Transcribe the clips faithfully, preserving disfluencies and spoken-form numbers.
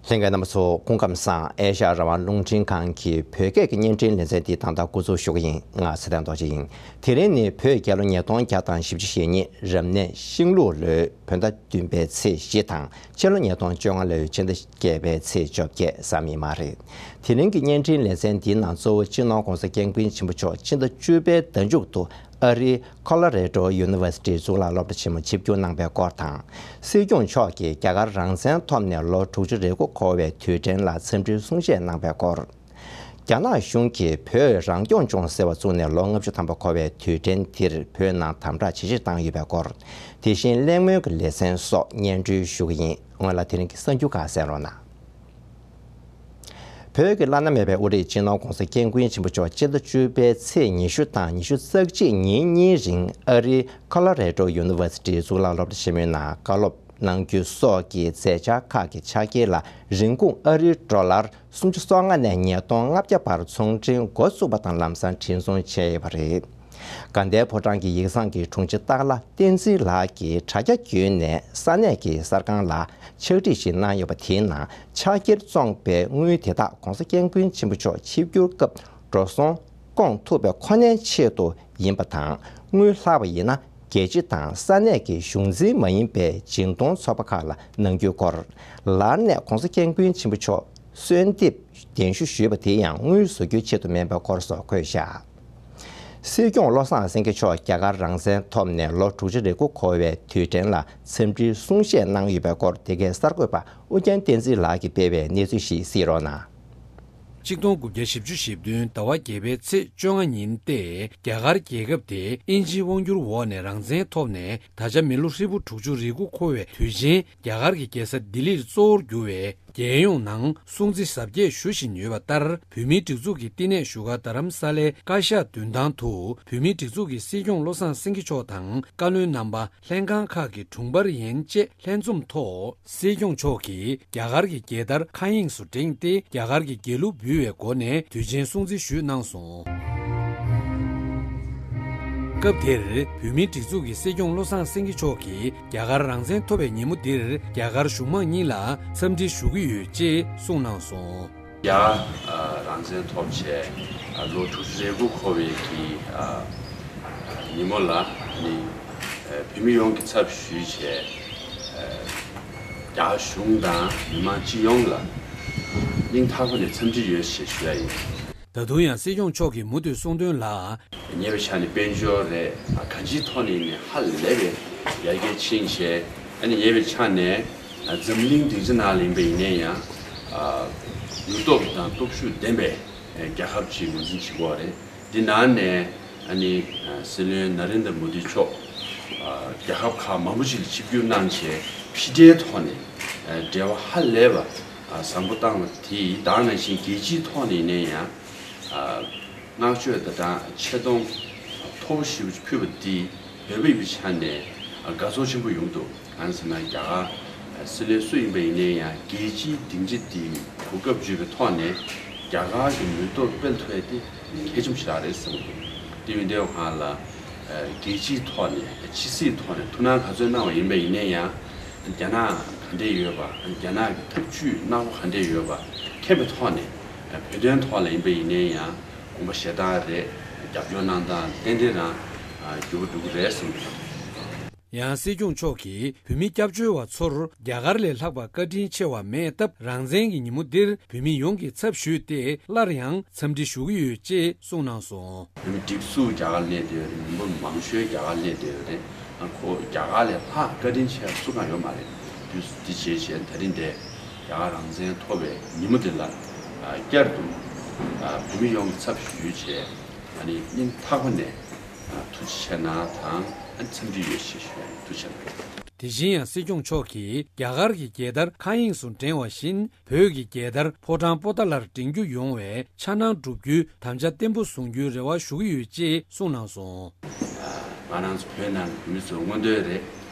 ལྷན་རྒྱས་རྣམ་པ་ཚོ་སྐུ་ཁམས་བཟང་། ཨེ་ཤ་ཡ་རང་དབང་རླུང་འཕྲིན་ཁང་གི་བོད་སྐད་ཀྱི་བརྙན་འཕྲིན་ལེ་ཚན་འདི་ད་ལྟ་འགོ་འཛུགས་ཞུ་གི་ཡིན། ང་ཚེ་བརྟན་རྡོ་རྗེ་ཡིན། དེ་རིང་ནི་བོད་རྒྱལ་ལོ་ཉིས་སྟོང་བརྒྱ་དང་བཞི་བཅུ་ཞེ་གཉིས་རབ་གནས་ཤིང་ལུག་ལོའི་བོད་ཟླ་བདུན་པའི་ཚེས་བཞི་དང་། ཕྱི་ལོ་ཉིས་སྟོང་བཅོ་ལྔ་ལོའི་ཕྱི་ཟླ་བརྒྱད་པའི་ཚེས་བཅོ་བརྒྱད་གཟའ་མིག་དམར་རེད། དེ་རིང་གི་བརྙན་འཕྲིན་ལེ་ཚན་འདིའི་ནང་གཙོ་བོ་སྤྱི་ནོར་༸གོང་ས་༸སྐྱབས་མགོན་ཆེན་པོ་མཆོག་ཕྱི་ཟླ་བཅུ་པའི་ཟླ་མཇུག་ཏུ་ཨ་རིའི་ཁོ་ལོ་རེ་ཌོ་ཡུ་ནི་ཝར་སི་ཊིའི་གཙུག་ལག་སློབ་གྲྭ་ཆེན་མོ་ཆིབས་བསྒྱུར་གནང་པའི་སྐོར་དང་། སྲིད་སྐྱོང་མཆོག་གིས་རྒྱ་གར་རང་བཙན་ཐོབ་ནས་ལོ་དྲུག་ཅུ་རེ་དགུ་འཁོར་བའི་དུས་དྲན་ལ་འཚམས་འདྲིའི་གསུང་བཤད་གནང་པའི་སྐོར། རྒྱ་ནག་གཞུང་གིས་བོད་རང་སྐྱོང་ལྗོངས་ཟེར་བ་བཙུགས་ནས་ལོ་ལྔ་བཅུ་ཐམ་པ་འཁོར་བའི་དུས་དྲན་འདིར་བོད་ནང་དམ་དྲག་ཇེ་ཆེར་བཏང་ཡོད་པའི་སྐོར། དེ་བཞིན་གླེང་མོལ་གྱི་ལེ་ཚན་སོགས་སྙན་སྒྲོན་ཞུ་གི་ཡིན། སྔོན་ལ་དེ་རིང་གི་གསར་འགྱུར་ཁག་གསན་རོགས་གནང་། བོད་ཀྱི་བླ་ན་མེད་པའི་དབུ་ཁྲིད་སྤྱི་ནོར་༸གོང་ས་༸སྐྱབས་མགོན་ཆེན་པོ་མཆོག་ཕྱི་ཟླ་བཅུ་པའི་ཚེས་ཉི་ཤུ་དང་ཉི་ཤུ་རྩ་གཅིག་ཉིན་གཉིས་རིང་ཨ་རིའི་ཁོ་ལོ་རེ་ཌོ་ཡུ་ནི་ཝར་སི་ཊིའི་གཙུག་ལག་སློབ་གྲྭ་ཆེན་མོའི་ནང་བཀའ་སློབ་གནང་རྒྱུ་སོགས་ཀྱི་མཛད་འཆར་ཁག་གི་ཕྱག་འཁྱེར་ལ་རིན་གོང་ཨ་རིའི་ཌོ་ལར་སུམ་ཅུ་སོ་ལྔ་ནས་ཉིས་སྟོང་ལྔ་བརྒྱ་བར་ཚོང་འབྲེལ་འགོ་བཙུགས་པ་དང་ལམ་སང་བྲིན་ཚོང་བྱས་ཡོད་པ་རེད། དགའ་ལྡན་ཕོ་བྲང་གི་ཡིག་ཚང་གི་དྲུང་ཆེ་སྟག་ལྷ་བསྟན་འཛིན་ལགས་ཀྱིས་དྲ་རྒྱ་བརྒྱུད་ནས་ས་གནས་ཀྱི་གསར་ཁང་ལ་ཕྱག་བྲིས་ཤིག་གནང་ཡོད་པ། དེའི་ནང་ཕྱག་འཁྱེར་བཙོངས་པའི་དངུལ་དེ་དག་༸གོང་ས་༸སྐྱབས་མགོན་ཆེན་པོ་མཆོག་ཆིབས་བསྒྱུར་སྐབས་འགྲོ་སོང་སྐོང་ཐུབ་པའི་ཁོ་ནའི་ཆེད་དུ་ཡིན་པ་དང་། དངུལ་ལྷག་པ་ཡིན་ན་རྒྱལ་སྤྱི་དང་ས་གནས་ཀྱི་གཞུང་འཛིན་མ་ཡིན་པའི་སྦྱིན་གཏོང་ཚོགས་པ་ཁག་ལ་གནང་རྒྱུའི་སྐོར། ལར་ནས་༸གོང་ས་༸སྐྱབས་མགོན་ཆེན་པོ་མཆོག་གསོལ་འདེབས་གདན་ཞུ་ཞུས་པ་དེ་ཡང་དངུལ་བཟོ་རྒྱུའི་ཆེད་དུ་མིན་པའི་སྐོར་སོགས་འཁོད་བཞག། སྲིད་སྐྱོང་བློ་བཟང་སེང་གེ་མཆོག་རྒྱ་གར་རང་བཙན་ཐོབ་ནས་ལོ་དྲུག་ཅུ་རེ་དགུ་འཁོར་བའི་དུས་དྲན་ལ་འཚམས་འདྲིའི་གསུང་བཤད་གནང་ཡོད་པའི་སྐོར། འདི་གའི་གསར་འགོད་པ་ཨུ་རྒྱན་བསྟན་འཛིན་ལགས་ཀྱིས་སྤེལ་བའི་གནས་ཚུལ་ཞིག་གཟིགས་རོགས་གནང་། ཆིག་སྟོང་དགུ་བརྒྱ་བཞི་བཅུ་ཞེ་བདུན་ཟླ་བ་བརྒྱད་པའི་ཚེས་བཅོ་ལྔ་ཉིན་ཏེ། རྒྱ་གར་རྒྱལ་ཁབ་དེ་དབྱིན་ཇིའི་དབང་སྒྱུར་འོག་ནས་རང་བཙན་ཐོབ་ནས་ད་ཆ་མི་ལོ་ཧྲིལ་པོ་དྲུག་ཅུ་རེ་དགུ་འཁོར་བའི་དུས་ཆེན། རྒྱ་གར་གྱི་རྒྱལ་ས་ལྡི་ལིར་གཙོ་བོར་གྱུར་བའི་རྒྱལ་ཡོངས་ནང་སྲུང་བརྩི་གཟབ་རྒྱས་ཞུ་བཞིན་ཡོད་པ་ལྟར། བོད་མིའི་སྒྲིག་འཛུགས་ཀྱི་བསྟི་གནས་བཞུགས་སྒར་རྡ་རམ་ས་ལའི་བཀའ་ཤག་མདུན་ཐང་དུ་བོད་མིའི་སྒྲིག་འཛུགས་ཀྱི་སྲིད་སྐྱོང་བློ་བཟང་སེང་གེ་མཆོག་དང་བཀའ་བློན་རྣམ་པ། ལྷན་ཁང་ཁག་གི་དྲུང་འཕར་ཡན་བཅས་ལྷན་འཛོམས་ཐོག་སྲིད་སྐྱོང་མཆོག་གིས་རྒྱ་གར་གྱི་རྒྱལ་དར་མཁའ་དབྱིངས་སུ་བསྒྲེངས་ཏེ། རྒྱ་གར་གྱི་རྒྱལ་གླུ་འབུལ་བའི་སྒོ་ནས་དུས་ཆེན་སྲུང་བརྩི་ཞུས་གནང་སོང་། སྐབས་དེར་བོད་མིའི་སྒྲིག་འཛུགས་ཀྱི་སྲིད་སྐྱོང་བློ་བཟང་སེང་གེ་མཆོག་གིས། རྒྱ་གར་རང་བཙན་ཐོབ་པའི་ཉིན་མོ་འདིར་རྒྱ་གར་གཞུང་མང་གཉིས་ལ་འཚམས་འདྲི་ཞུ་གི་ཡོད་ཅེས་གསུངས་གནང་སོང་། རྒྱ་རང་བཙན་ཐོབ་བྱས་ལོ་དྲུག་ཅུ་རེ་དགུ་འཁོར་བའི་གི་ཉིན་མོ་ལ་ནི། བོད་མི་ཡོངས་ཀྱི་ཚབ་ཞུས་བྱས། རྒྱ་གཞུང་དང་མི་མང་སྤྱི་ཡོངས་ལ་སྙིང་ཐག་པ་ནས་འཚམས་འདྲི་ཡོད་ཞེས་ཞུ་ཡ་ཡིན། ད་དུང་ཡང་སྲིད་སྐྱོང་མཆོག་གིས་མུ་མཐུད་གསུངས་དོན་ལ། ཉེ་བའི་ཆ་ནས་དཔལ་འབྱོར་རེད། གང་ཅིའི་ཐོག་ནས་ཡིན་ནའི་ཧ་ལས་པའི་ཡར་རྒྱས་ཕྱིན་བྱས། ཨ་ནི་ཉེ་བའི་ཆ་ནས་འཛམ་གླིང་སྡིངས་ཆ་ནང་ལ་ཡིན་པ་ཡིན་ནའི་ཡང་། ནུས་སྟོབས་དང་སྟོབས་ཤུགས་ལྡན་པའི་རྒྱལ་ཁབ་ཅིག་ངོས་འཛིན་བྱེད་དགོས་པ་རེད། འདི་ནང་ནས་ཨ་ནི་སྲིད་བློན་ན་རེན་དྲ་མོ་དི་མཆོག་རྒྱལ་ཁབ་ཁག་མང་པོ་ཅིག་ལ་ཆིབས་བསྒྱུར་གནང་བྱས་ཕྱི་འབྲེལ་ཐོག་ནས་འབྲེལ་བ་ཧ་ལས་པ་བཟང་པོ་བཏང་བ་དེ་དང་ནང་བཞིན་རྒྱལ་སྤྱིའི་ཐོག་ནས་ཡིན་ན་ཡང་། བསྔགས་བརྗོད་དང་སྦྲགས་ཆེ་མཐོང་མཐོ་པོ་ཞེ་པོ་ཅིག་ཕུལ་བ་འདིས་བོད་པ་ཡིན་པའི་ཆ་ནས་དགའ་ཚོར་ཆེན་པོ་ཡོང་འདུག་གང་ཟེར་ན་རྒྱ་གར་སྲིད་བློན་སུ་ཡིན་པ་ཡིན་ནའི་ཡང་རྒྱལ་སྤྱིའི་སྡིངས་ཆ་འདི་གོ་སྐབས་བརྒྱུད་པའི་ཐོག་ནས་རྒྱ་གར་གྱི་ནུས་སྟོབས་སྤེལ་ཐུབ་ཡ་དེ་གལ་ཆེན་པོ་ཞེ་དྲག་རེད་བསམ་གྱི་འདུག་དེ་ཡིན་དུས་སྒང་ལ་རྒྱལ་སྤྱིའི་ཐོག་ནས་ཕྱི་སྲིད་ཐོག་ནས་ཐུགས་སྣང་ག་ཚོད་གནང་བ་ཡིན་པ་ཡིན་ནའི་ཡང་རྒྱ་ནག་ག་འདྲས་ཡོད་པ་རྒྱ་ནག་གི་ཐབས་ཇུས་གནང་སྒོ་ག་འདྲས་ཡོད་པ་མཁྱེན་པའི་ཐོག་ནས་བོད་དོན་ཐོག་ལ་ཡིན་པ་ཡིན་ནའི་ཡང་། དགོངས་པ་བཞེས་སྟངས་རེད། རྒྱབ་སྐྱོར་གནང་སྟངས་ཏན་ཏན་རང་འགྱུར་བ་འགྲོ་གི་རེད་བསམ་གྱི་འདུག་ཡང་སྲིད་སྐྱོང་མཆོག་གིས་བོད་མི་སྐྱབས་བཅོལ་བ་ཚོར་རྒྱ་གར་ལས་ལྷག་པ་བཀའ་དྲིན་ཆེ་བ་མེད་སྟབས། རང་བཙན་གྱི་ཉིན་མོ་འདིར་བོད་མི་ཡོངས་ཀྱི་ཚབ་ཞུས་ཏེ་སླར་ཡང་འཚམས་འདྲི་ཞུ་གི་ཡོད་ཅེས་གསུངས་གནང་སོང་། བོད་མི་སྒྲིག་འཛུགས་རྒྱ་གར་གནས་བསྡད་ཡོད་རེད། མི་འབོར་མང་ཤོས་རྒྱ་གར་གནས་བསྡད་ཡོད་རེད། ཁོ་རྒྱ་གར་ལས་ལྷག་བཀའ་དྲིན་ཆེ་བ་སུ་གང་ཡོད་མ་རེད། དུས་འདི་བྱས་བྱས་ད་རིང་འདི་རྒྱ་གར་རང་བཙན་ཐོབ་པའི་ཉིན་མོ་འདི་ལ་བསྐྱར་དུ་བོད་མི་ཡོངས་ཀྱི་ཚབ་ཞུས་བྱས་ཨ་ནི་སྙིང་ཐག་པ་ནས་ཐུགས་རྗེ་ཆེ་གནང་དང་། ཨ་ནི་འཚམས་འདྲི་ཡོད་ཞེས་ཞུ་ཡ་ཡིན། ཐུགས་རྗེ་ཆེ་གནང་། དེ་བཞིན་ཡང་སྲིད་སྐྱོང་མཆོག་གིས་རྒྱ་གར་གྱི་རྒྱལ་དར་མཁའ་དབྱིངས་སུ་བསྒྲེངས་བ་བཞིན། བོད་ཀྱི་རྒྱལ་དར་ཕོ་བྲང་པོ་ཏཱ་ལར་བསྒྲེངས་རྒྱུ་ཡོང་བའི་འཆར་སྣང་བསྒྲུབ་རྒྱུའི་དམ་བཅའ་བརྟན་པོ་བཟུང་རྒྱུའི་རེ་བ་ཞུ་གི་ཡོད་ཅེས་གསུངས་གནང་སོང་། ང་རང་ཚོ་བོད་ནང་གི་བོད་མི་ཚོའི་མངོན་འདོད་རེད།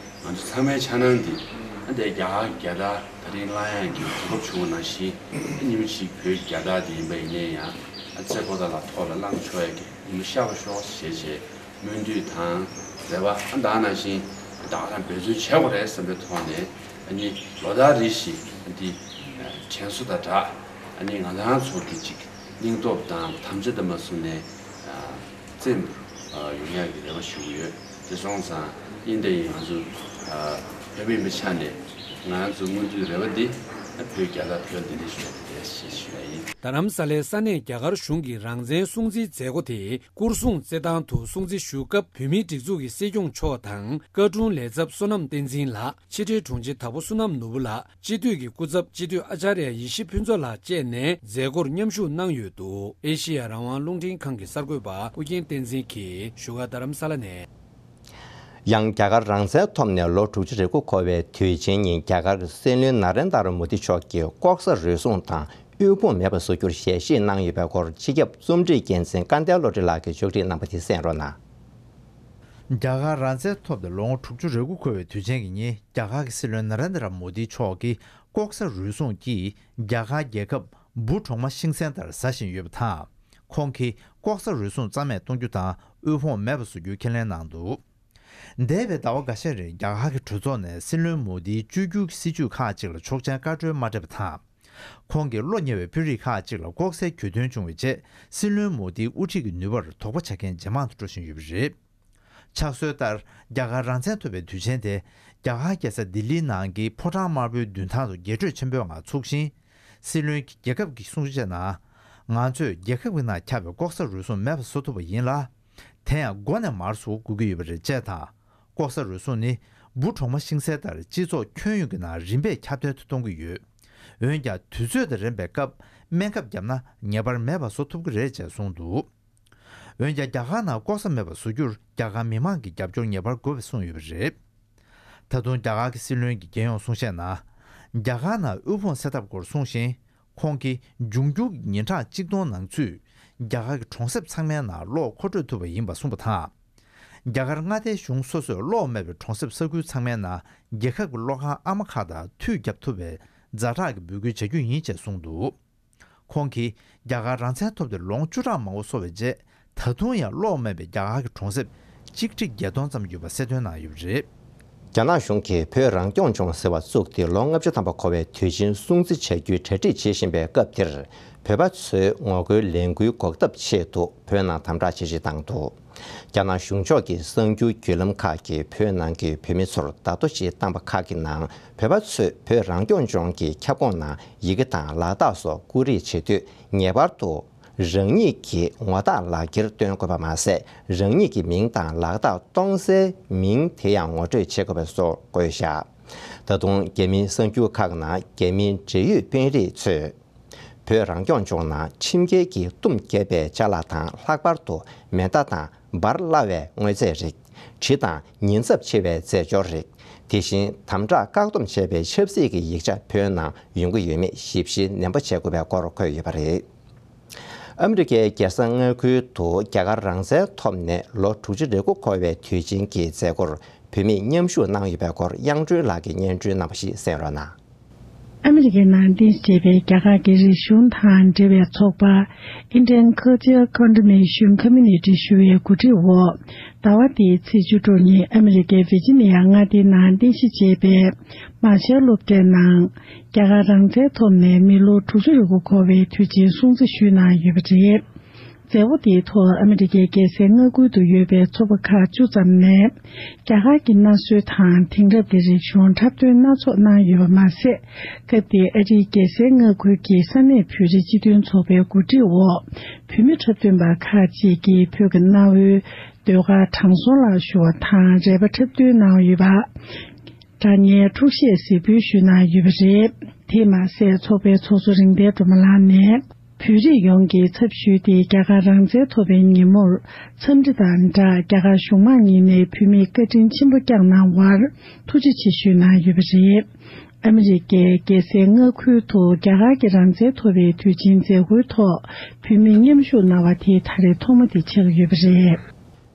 ང་ཚོ་ཚང་མའི་འཆར་སྣང་འདི་ཨ་འདི་རྒྱ་གར་རྒྱལ་དར་ད་རིང་བསླང་ཡག་གི་གོ་སྐབས་བྱུང་བ་ནང་བཞིན། ཨ་ཉིན་མོ་གཅིག་བོད་ཀྱི་རྒྱལ་དར་འདི་ཡིན་པ་ཡིན་ནའི་ཡང་ཨ་རྩེ་པོ་ཏཱ་ལ་ཐོག་ལ་བསླང་ཆོག་ཡག་གི་ཉིན་མོ་ཤར་བ་ཤོག་ཞེས་བྱས་སྨོན་འདུན་དང་རེ་བ་ཨ་ད་ནང་བཞིན་ད་ག་རང་འབད་བརྩོན་བྱེད་དགོས་རེད་བསམ་པའི་ཐོག་ནས། ཨ་ནི་ལོ་ལྟར་རེ་བཞིན་ཨ་འདི་ དྲན་གསོ་དང་སྦྲགས། ཨ་ནི་ང་རང་ཚོ་གི་ཅིག་སྙིང་སྟོབས་དང་དམ་བཅའ་དང་མ་བཟུང་ནས་བཙན་པོ་ཡོང་ཡག་གི་རེ་བ་ཞུ་གི་ཡོད། དེ་སོང་ཙང་ཨིན་དེ་ཡིན་ང་ཚོ་བོད་མི་ཡིན་པའི་ཆ་ནས་ང་ཚོ་སྔོན་དུས་རེ་བ་འདི་བོད་རྒྱལ་ཁབ་བོད་འདི་འདྲ་ཞུ་ཡག་དེ་རེད་ཞེས་ཞུ་ཡ་ཡིན། རྡ་རམ་ས་ལའི་ས་གནས་རྒྱ་གར་གཞུང་གི་རང་བཙན་སྲུང་བརྩིའི་མཛད་སྒོ་དེ་སྐོར་སྲུང་རྩེད་ཐང་དུ་སྲུང་བརྩི་ཞུ་སྐབས་བོད་མིའི་སྒྲིག་འཛུགས་ཀྱི་སྲིད་སྐྱོང་མཆོག་དང་བཀའ་དྲུང་ལས་ཚབ་བསོད་ནམས་བསྟན་འཛིན་ལགས། ཕྱི་དྲིལ་དྲུང་ཆེ་དྭགས་པོ་བསོད་ནམས་ནོར་བུ་ལགས། སྤྱི་འཐུས་ཀྱི་སྐུ་ཚབ་སྤྱི་འཐུས་ཨ་ཅཱརྱ་ཡེ་ཤེས་ཕུན་ཚོགས་ལགས་བཅས་ནས་མཛད་སྒོར་མཉམ་ཞུགས་གནང་ཡོད་འདུག་ཨེ་ཤེ་ཡ་རང་དབང་རླུང་འཕྲིན་ཁང་གི་གསར་འགོད་པ་ཨུ་རྒྱན་བསྟན་འཛིན་གྱིས་བཞུགས་སྒར་རྡ་རམ་ས་ལ་ནས། ཡང་རྒྱ་གར་རང་བཙན་ཐོབ་ནས་ལོ་དྲུག་ཅུ་རེ་དགུ་འཁོར་བའི་དུས་ཆེན་ཉིན་རྒྱ་གར་གྱི་སྲིད་བློན་ན་རེན་དར་མོ་དི་མཆོག་གིས་ལྐོག་ཟ་རུལ་སུངས་དང་དབུལ་ཕོངས་མེད་པ་བཟོ་རྒྱུར་ཞལ་བཞེས་གནང་ཡོད་པའི་སྐོར་སྤྱི་ཁྱབ་རྩོམ་སྒྲིག་འགན་འཛིན་སྐལ་ལྡན་བློ་གྲོས་ལགས་ཀྱིས་ཕྱོགས་སྒྲིག་གནང་པ་དེ་གསན་རོགས་གནང་། རྒྱ་གར་རང་བཙན་ཐོབ་སྟེ་ལོ་ངོ་དྲུག་ཅུ་རེ་དགུ་འཁོར་བའི་དུས་ཆེན་གྱི་ཉིན་རྒྱ་གར་གྱི་སྲིད་བློན་ན་རེན་དར་མོ་དི་མཆོག་གིས་ལྐོག་ཟ་རུལ་སུངས་ཀྱིས་རྒྱ་གར་རྒྱལ་ཁབ་འབུ་གྲོག་མ་ཤིང་ཚལ་ལྟར་ཟ་བཞིན་ཡོད་པ་དང་། ཁོང་གིས་ལྐོག་ཟ་རུལ་སུངས་རྩ་མེད་གཏོང་རྒྱུ་དང་དབུལ་ཕོངས་མེད་པ་བཟོ་རྒྱུའི་ཁས་ལེན་གནང་འདུག་འདས་པའི་ཟླ་བ་འགའ་ཤས་རིང་རྒྱ་གར་གྱི་གྲོས་ཚོགས་ནས་སྲིད་བློན་མོ་དིའི་བཅོས་བསྒྱུར་གྱི་སྲིད་བྱུས་ཁག་ཅིག་ལ་ཆོག་མཆན་བཀའ་འཁྲོལ་མ་སྤྲད་པ་དང་། ཁོང་གིས་བློ་ཉེ་བའི་དཔོན་རིགས་ཁག་ཅིག་ལ་ལྐོག་ཟའི་གྱོད་དོན་བྱུང་བའི་རྗེས་སྲིད་བློན་མོ་དིའི་དབུ་ཁྲིད་ཀྱི་ནུས་པར་དོགས་པ་བྱ་མཁན་ཇེ་མང་དུ་འགྲོ་བཞིན་ཡོད་པ་རེད། ཕྱག་སྲོལ་ལྟར་རྒྱ་གར་རང་བཙན་ཐོབ་པའི་དུས་ཆེན་དེ་རྒྱ་གར་རྒྱལ་ས་ལྡི་ལིའི་ནང་གི་ཕོ་བྲང་དམར་པོའི་མདུན་ཐང་དུ་རྒྱས་སྤྲོས་ཆེན་པོའི་ངང་ཚུགས་ཤིང་། སྲིད་བློན་གྱིས་རྒྱལ་ཁབ་ཀྱི་གསུང་བཤད་ནང་། ང་ཚོས་རྒྱལ་ཁབ་ཀྱི་ནང་ཁྱབ་པའི་ལྐོག་ཟ་རུལ་སུངས་མེད་པ་བཟོ་ཐུབ་པ་ཡིན་ལ། དེ་ཡང་མགོ་ནས་མར་གཟུགས་དགོས་ཀྱི་ཡོད་པ་རེད་ཅེས་དང་། ལྐོག་ཟ་རུལ་སུངས་ནི་འབུ་གྲོག་མ་ཤིང་ཚལ་ལྟར་སྤྱི་ཚོགས་ཁྱོན་ཡོངས་ཀྱི་ནང་རིམ་པས་ཁྱབ་གདལ་དུ་གཏོང་གི་ཡོད། འོན་ཀྱང་དུས་ཚོད་དང་རན་པའི་སྐབས་སྨན་ཁབ་བརྒྱབ་ན་ངེས་པར་མེད་པ་བཟོ་ཐུབ་ཀྱི་རེད་ཅེས་གསུངས་འདུག་འོན་ཀྱང་རྒྱ་གར་ནང་ལྐོག་ཟ་མེད་པར་བཟོ་རྒྱུར་རྒྱ་གར་མི་མང་གི་རྒྱབ་སྐྱོར་ངེས་པར་དགོས་པའི་གསུངས་ཡོད་པ་རེད། ད་དུང་རྒྱ་གར་གྱི་སྲིད་བློན་གྱི་རྒྱལ་ཡོངས་གསུང་བཤད་ནང་། རྒྱ་གར་ནང་དབུལ་ཕོངས་སེལ་ཐབས་སྐོར་གསུངས་ཤིང་། ཁོང་གིས་འབྱུང་འགྱུར་གྱི་ཉིན་གྲངས་གཅིག་སྟོང་ནང་ཚུད། རྒྱ་གར་གྱི་གྲོང་གསེབ་ཚང་མའི་ནང་གློག་མཁོ་སྤྲོད་ཐུབ་པ་ཡིན་པ་གསུངས་པ་དང་། རྒྱ་གར་མངའ་སྡེའི་གཞུང་སོ་སོས་གློག་མེད་པའི་གྲོང་གསེབ་ས་ཁུལ་ཚང་མའི་ནང་རྒྱལ་ཁབ་ཀྱི་གློག་ཁང་ཨ་མ་ཁག་དང་མཐུད་བརྒྱབ་ཐུབ་པའི་ཛ་དྲག་གི་འབོད་སྐུལ་བྱ་རྒྱུ་ཡིན་ཅེས་གསུངས་འདུག་ཁོང་གིས་རྒྱ་གར་རང་བཙན་ཐོབ་སྟེ་ལོ་ངོ་བཅུ་ཕྲག་མང་པོ་སོང་བའི་རྗེས། ད་དུང་ཡང་གློག་མེད་པའི་རྒྱ་གར་གྱི་གྲོང་གསེབ་གཅིག་ཁྲི་བརྒྱད་སྟོང་ཙམ་ཡོད་པ་གསལ་སྟོན་གནང་ཡོད་པ་རེད། རྒྱ་ནག་གཞུང་གིས་བོད་རང་སྐྱོང་ལྗོངས་ཟེར་བ་བཙུགས་ཏེ་ལོ་ལྔ་བཅུ་ཐམ་པ་འཁོར་བའི་དུས་ཆེན་སྲུང་བརྩི་བྱ་རྒྱུའི་གྲ་སྒྲིག་བྱེད་བཞིན་པའི་སྐབས་འདིར། བོད་པ་ཚོའི་ངོ་རྒོལ་ལས་འགུལ་འགོག་ཐབས་ཆེད་དུ་བོད་ནང་དམ་དྲག་ཇེ་ཆེར་བཏང་འདུག་རྒྱ་ནག་གཞུང་ཕྱོགས་ཀྱི་གསར་འགྱུར་བརྒྱུད་ལམ་ཁག་གིས་བོད་ནང་གི་བོད་མི་ཚོར་བརྡ་ཐོ་ཞིག་བཏང་པ་ཁག་གི་ནང་། བོད་པ་ཚོས་བོད་རང་སྐྱོང་ལྗོངས་ཀྱི་ཁྱབ་ཁོངས་ནང་ཡི་གེ་དང་ལག་རྟགས་སོགས་བཀོད་སྒྲིག་བྱེད་དུས། ངེས་པར་དུ་རང་ཉིད་ཀྱི་ངོ་རྟགས་ལག་འཁྱེར་སྟོན་དགོས་པ་མ་ཟད། རང་ཉིད་ཀྱི་མིང་དང་ལག་རྟགས་གཏོང་སའི་མིང་དེ་ཡང་ངོ་སྤྲོད་བྱེད་དགོས་པ་སོགས་བཀོད་བཞག་ད་དུང་རྒྱ་མིའི་གསར་འགྱུར་ཁག་ནང་རྒྱ་མིའི་འབྲེལ་ཡོད་དཔོན་རིགས་ཚོས། བོད་རང་སྐྱོང་ལྗོངས་ནང་ཁྱིམ་སྒེར་གྱི་གཏུམ་རྒྱག་པའི་ཅ་ལག་དང་། ལྷག་པར་དུ་མེ་མདའ་དང་འབར་སླ་བའི་དངོས་རྫས་རིགས། གྲི་དང་ཉེན་ཚབས་ཆེ་བའི་རྫས་སྦྱོར་རིགས། དེ་བཞིན་དམ་དྲག་བཀག་སྡོམ་བྱས་པའི་ཆབ་སྲིད་ཀྱི་ཡིག་ཆ་བོད་ནང་ཡོང་གི་ཡོད་མེད་ཞིབ་བཤེར་ནན་པོ་བྱེད་དགོས་པའི་སྐོར་འཁོད་ཡོད་པ་རེད། ཨ་མི་རི་ཀའི་རྒྱལ་ས་མངའ་ཁུལ་དུ་རྒྱ་གར་རང་བཙན་ཐོབ་ནས་ལོ་དྲུག་ཅུ་རེ་དགུ་འཁོར་བའི་དུས་ཆེན་གྱི་མཛད་སྒོར་བོད་མིས་མཉམ་ཞུགས་གནང་ཡོད་པའི་སྐོར་དབྱངས་སྒྲོན་ལགས་ཀྱིས་སྙན་སྒྲོན་གནང་བ་ཞིག་གསན་རོགས་གནང་། ཨ་མི་རི་ཀའི་ནང་རྟེན་གཞི་བྱས་པའི་རྒྱ་གར་གྱི་རིག་གཞུང་དང་འབྲེལ་བའི་ཚོགས་པ་Indian Culture Contribution Community ཞུ་བའི་གོ་སྒྲིག་འོག་ཟླ་བ་འདིའི་ཚེས་བཅུ་དྲུག་ཉིན་ཨ་མི་རི་ཀའི་ཝི་ཇི་ནི་ཡ་མངའ་སྡེའི་ནང་རྟེན་གཞི་བྱས་པའི་མར་ཤལ་སློབ་གྲྭའི་ནང་། རྒྱ་གར་རང་བཙན་ཐོབ་ནས་མི་ལོ་དྲུག་ཅུ་རེ་དགུ་འཁོར་བའི་དུས་ཆེན་སྲུང་བརྩི་ཞུས་གནང་ཡོད་པ་རེད། མཛད་སྒོ་དེའི་ཐོག་ཨ་མི་རི་ཀའི་རྒྱལ་སའི་མངའ་ཁུལ་དུ་ཡོད་པའི་ཚོགས་པ་ཁག་བཅུ་ཙམ་ནས། རྒྱ་གར་གྱི་གནའ་སྲོལ་དང་དེང་རབས་ཀྱི་རིག་གཞུང་འཁྲབ་སྟོན་སྣ་ཚོགས་གནང་ཡོད་པ་མ་ཟད། སྐབས་དེའི་ཨ་རིའི་རྒྱལ་སའི་མངའ་ཁུལ་གྱི་ས་གནས་བོད་རིགས་སྤྱི་མཐུན་ཚོགས་པའི་གོ་སྒྲིག་འོག་བོད་མི་འཁྲབ་སྟོན་པ་ཁག་ཅིག་གིས་བོད་ཀྱི་གནའ་བོའི་ཟློས་གར་དྲང་སྲོང་ལ་ཞུ་བ་དང་རལ་པ་འཁྲབ་སྟོན་གནང་ཡོད་པ། སྒྲ་སྙན་འཁྲུག་བཤད་གཟིགས་འབུལ་ཞུས་གནང་ཡོད་པ་རེད། དེས་མ་ཟད་ཚོགས་པའི་ཚོགས་གཙོ་རིང་བསྟན་སྒྲོལ་མ་ལགས་ནས། བོད་རིགས་ཡོངས་ཀྱི་ཚབ་ཞུས་ཏེ་རྒྱ་གར་རང་བཙན་ཐོབ་པའི་ཉིན་མོར་འཚམས་འདྲི་དང་སྦྲགས་རྒྱ་གར་གཞུང་མང་གཉིས་ནས་བོད་མིར་བཀའ་དྲིན་ཆེན་པོ་བསྐྱངས་གནང་བར་ཐུགས་རྗེ་ཆེ་ཞུས་གནང་ཡོད་པ་རེད། ཨ་མི་རི་ཀའི་རྒྱལ་སའི་མངའ་ཁུལ་དུ་རྒྱ་གར་གྱི་རང་བཙན་ཐོབ་པའི་དུས་ཆེན་མཛད་སྒོའི་ཐོག་བོད་མིས་མཉམ་ཞུགས་གནང་བ་དེ་ད་རེས་ཐོག་མ་དེ་ཆགས་ཡོད་པ་རེད།